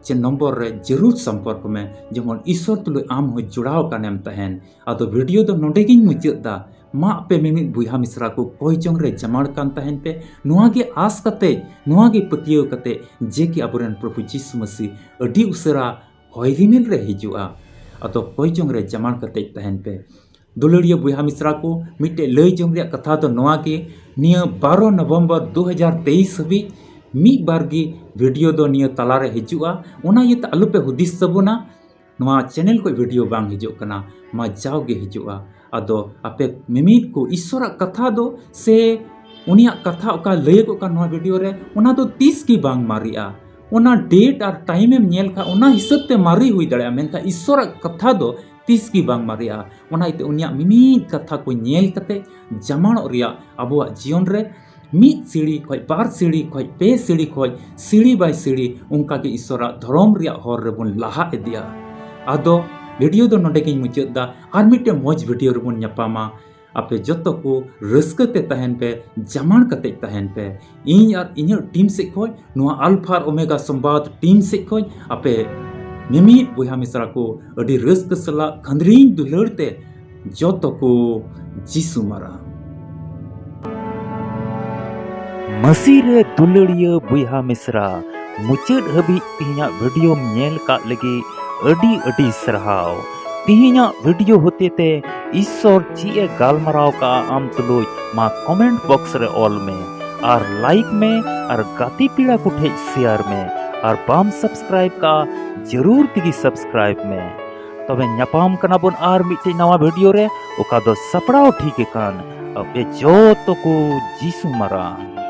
ᱪᱮ ᱱᱚᱢᱵᱚᱨ ᱨᱮ ᱡᱟᱹᱨᱩᱲ ᱥᱚᱢᱯᱚᱨᱠ ᱢᱮ, ᱡᱮᱢᱚᱱ ᱤᱥᱥᱚᱨ ᱛᱩᱞᱩᱡ ᱟᱢ ᱦᱚᱸ ᱡᱚᱲᱟᱣ ᱠᱟᱱᱮᱢ ᱛᱟᱦᱮᱱ᱾ ᱟᱫᱚ ᱵᱷᱤᱰᱤᱭᱳ ᱫᱚ ᱱᱚᱰᱮ ᱜᱤᱧ ᱢᱩᱪᱟᱹᱫ ᱫᱟ᱾ ᱢᱟ ᱟᱯᱮ ᱢᱤᱢᱤᱫ ᱵᱚᱭᱦᱟ ᱢᱤᱥᱨᱟ ᱠᱚ ᱠᱚᱭ ᱡᱚᱝ ᱨᱮ ᱡᱟᱢᱟᱲ ᱠᱟᱱ ᱛᱟᱦᱮᱱ ᱯᱮ, ᱱᱚᱣᱟ ᱜᱮ ᱟᱸᱥ ᱠᱟᱛᱮ, ᱱᱚᱣᱟ ᱜᱮ ᱯᱟᱹᱛᱭᱟᱹᱣ ᱠᱟᱛᱮ ᱡᱮ ᱠᱤ ᱟᱵᱚᱨᱮᱱ ᱯᱨᱚᱵᱷᱩ ᱡᱤᱥᱩ ᱢᱟᱹᱥᱤ ᱟᱹᱰᱤ ᱩᱥᱟᱹᱨᱟ ᱦᱚᱭ ᱨᱤᱢᱤᱞ ᱨᱮ ᱦᱤᱡᱩᱜᱼᱟ᱾ ᱟᱫᱚ ᱠᱚᱭ ᱡᱚᱝ ᱨᱮ ᱡᱟᱢᱟᱲ ᱠᱟᱛᱮ ᱛᱟᱦᱮᱱ ᱯᱮ᱾ ᱫᱩᱞᱟᱹᱲᱤᱭᱟᱹ ᱵᱚᱭᱦᱟ ᱢᱤᱥᱨᱟ ᱠᱚ, ᱢᱤᱫᱴᱮᱡ ᱞᱟᱹᱭ ᱡᱚᱝ ᱨᱮᱭᱟᱜ ᱠᱟᱛᱷᱟ ᱫᱚ ᱱᱚᱣᱟ ᱜᱮ, ᱱᱤᱭᱟᱹ ᱵᱟᱨᱚ ᱱᱚᱵᱷᱮᱢᱵᱚᱨ ᱫᱩ ᱦᱟᱡᱟᱨ ᱛᱮᱭᱤᱥ ᱦᱟᱹᱵᱤᱡ ᱢᱤᱫ ᱵᱟᱨ ᱜᱮ ᱵᱷᱤᱰᱤᱭᱳ ᱫᱚ ᱱᱤᱭᱟᱹ ᱛᱟᱞᱟᱨᱮ ᱦᱤᱡᱩᱜᱼᱟ, ᱚᱱᱟ ᱤᱭᱟᱹᱛᱮ ᱟᱞᱚᱯᱮ ᱦᱩᱫᱤᱥ ᱛᱟᱵᱚᱱᱟ ᱱᱚᱣᱟ ᱪᱮᱱᱮᱞ ᱠᱷᱚᱱ ᱵᱷᱤᱰᱤᱭᱳ ᱵᱟᱝ ᱦᱤᱡᱩᱜ ᱠᱟᱱᱟ, ᱱᱚᱣᱟ ᱡᱟᱣᱜᱮ ᱦᱤᱡᱩᱜᱼᱟ᱾ ᱟᱫᱚ ᱟᱯᱮ ᱢᱤᱢᱤᱫ ᱠᱚ ᱤᱥᱥᱚᱨᱟᱜ ᱠᱟᱛᱷᱟ ᱫᱚ ᱥᱮ ᱩᱱᱤᱭᱟᱜ ᱠᱟᱛᱷᱟ ᱚᱠᱟ ᱞᱟᱹᱭᱟᱹᱜᱚᱜ ᱠᱟᱱ ᱱᱚᱣᱟ ᱵᱷᱤᱰᱤᱭᱳ ᱨᱮ, ᱚᱱᱟ ᱫᱚ ᱛᱤᱥ ᱜᱮ ᱵᱟᱝ ᱢᱟᱨᱮᱜᱼᱟ᱾ ᱚᱱᱟ ᱰᱮᱴ ᱟᱨ ᱴᱟᱭᱤᱢ ᱮᱢ ᱧᱮᱞ ᱠᱷᱟᱱ ᱚᱱᱟ ᱦᱤᱥᱟᱹᱵ ᱛᱮ ᱢᱟᱨᱮ ᱦᱩᱭ ᱫᱟᱲᱮᱭᱟᱜᱼᱟ, ᱢᱮᱱᱠᱷᱟᱱ ᱤᱥᱥᱚᱨᱟᱜ ᱠᱟᱛᱷᱟ ᱫᱚ ᱛᱤᱥ ᱜᱮ ᱵᱟᱝ ᱢᱟᱨᱮᱜᱼᱟ᱾ ᱚᱱᱟ ᱤᱭᱟᱹᱛᱮ ᱩᱱᱤᱭᱟᱜ ᱢᱤᱢᱤᱫ ᱠᱟᱛᱷᱟ ᱠᱚ ᱧᱮᱞ ᱠᱟᱛᱮ ᱡᱟᱢᱟᱲᱚᱜ ᱨᱮᱭᱟᱜ ᱟᱵᱚᱣᱟᱜ ᱡᱤᱭᱚᱱ ᱨᱮ ᱢᱤᱫ ᱥᱤᱲᱤ ᱠᱷᱚᱱ ᱵᱟᱨ ᱥᱤᱲᱤ ᱠᱷᱚᱱ ᱯᱮ ᱥᱤᱲᱤ ᱠᱷᱚᱱ ᱥᱤᱲᱤ ᱵᱟᱭ ᱥᱤᱲᱤ ᱚᱱᱠᱟ ᱜᱮ ᱤᱥᱥᱚᱨᱟᱜ ᱫᱷᱚᱨᱚᱢ ᱨᱮᱭᱟᱜ ᱦᱚᱨ ᱨᱮᱵᱚᱱ ᱞᱟᱦᱟ ᱤᱫᱤᱜᱼᱟ᱾ ᱟᱫᱚ ᱵᱷᱤᱰᱤᱭᱳ ᱫᱚ ᱱᱚᱰᱮ ᱜᱤᱧ ᱢᱩᱪᱟᱹᱫ ᱮᱫᱟ᱾ ᱟᱨ ᱢᱤᱫᱴᱮᱱ ᱢᱚᱡᱽ ᱵᱷᱤᱰᱤᱭᱳ ᱨᱮᱵᱚᱱ ᱧᱟᱯᱟᱢᱟ᱾ ᱟᱯᱮ ᱡᱚᱛᱚ ᱠᱚ ᱨᱟᱹᱥᱠᱟᱹ ᱛᱮ ᱛᱟᱦᱮᱱ ᱯᱮ, ᱡᱟᱢᱟᱲ ᱠᱟᱛᱮ ᱛᱟᱦᱮᱱ ᱯᱮ᱾ ᱤᱧ ᱟᱨ ᱤᱧᱟᱹᱜ ᱴᱤᱢ ᱥᱮᱫ ᱠᱷᱚᱱ, ᱱᱚᱣᱟ ᱟᱞᱯᱷᱟ ᱟᱨ ᱳᱢᱮᱜᱟ ᱥᱚᱢᱵᱟᱫ ᱴᱤᱢ ᱥᱮᱫ ᱠᱷᱚᱱ ᱟᱯᱮ ᱢᱤᱢᱤᱫ ᱵᱚᱭᱦᱟ ᱢᱤᱥᱨᱟ ᱠᱚ ᱟᱹᱰᱤ ᱨᱟᱹᱥᱠᱟᱹ ᱥᱟᱞᱟᱜ ᱠᱷᱟᱸᱫᱽᱨᱤᱧ ᱫᱩᱞᱟᱹᱲ ᱛᱮ ᱡᱚᱛᱚ ᱠᱚ ᱡᱤᱥᱩ ᱢᱟᱨᱟᱝ᱾ ᱢᱟᱹᱥᱤ ᱨᱮ ᱫᱩᱞᱟᱹᱲᱤᱭᱟᱹ ᱵᱚᱭᱦᱟ ᱢᱤᱥᱨᱟ, ᱢᱩᱪᱟᱹᱫ ᱦᱟᱹᱵᱤᱡ ᱛᱮᱦᱮᱧᱟᱜ ᱵᱷᱤᱰᱤᱭᱳᱢ ᱧᱮᱞ ᱠᱟᱜ ᱞᱟᱹᱜᱤᱫ ᱟᱹᱰᱤ ᱟᱹᱰᱤ ᱥᱟᱨᱦᱟᱣ᱾ ᱛᱮᱦᱮᱧᱟᱜ ᱵᱷᱤᱰᱤᱭᱳ ᱦᱚᱛᱮᱛᱮ ᱤᱥᱥᱚᱨ ᱪᱮᱫ ᱮ ᱜᱟᱞᱢᱟᱨᱟᱣ ᱠᱟᱜᱼᱟ ᱟᱢ ᱛᱩᱞᱩᱡ, ᱢᱟ ᱠᱚᱢᱮᱱᱴ ᱵᱚᱠᱥ ᱨᱮ ᱚᱞ ᱢᱮ ᱟᱨ ᱞᱟᱭᱤᱠ ᱢᱮ ᱟᱨ ᱜᱟᱛᱮ ᱯᱮᱲᱟ ᱠᱚ ᱴᱷᱮᱡ ᱥᱮᱭᱟᱨ ᱢᱮ᱾ ᱟᱨ ᱵᱟᱢ ᱥᱟᱵᱥᱠᱨᱟᱭᱤᱵ ᱠᱟᱜᱼᱟ, ᱡᱟᱹᱨᱩᱲ ᱛᱮᱜᱮ ᱥᱟᱵᱥᱠᱨᱟᱭᱤᱵ ᱢᱮ᱾ ᱛᱚᱵᱮ ᱧᱟᱯᱟᱢ ᱠᱟᱱᱟ ᱵᱚᱱ ᱟᱨ ᱢᱤᱫᱴᱮᱡ ᱱᱟᱣᱟ ᱵᱷᱤᱰᱤᱭᱳ ᱨᱮ, ᱚᱠᱟ ᱫᱚ ᱥᱟᱯᱲᱟᱣ ᱴᱷᱤᱠ ᱟᱠᱟᱱ ᱟᱯᱮ ᱡᱚᱛᱚ ᱠᱚ ᱡᱤᱥᱩ ᱢᱟᱨᱟᱝ᱾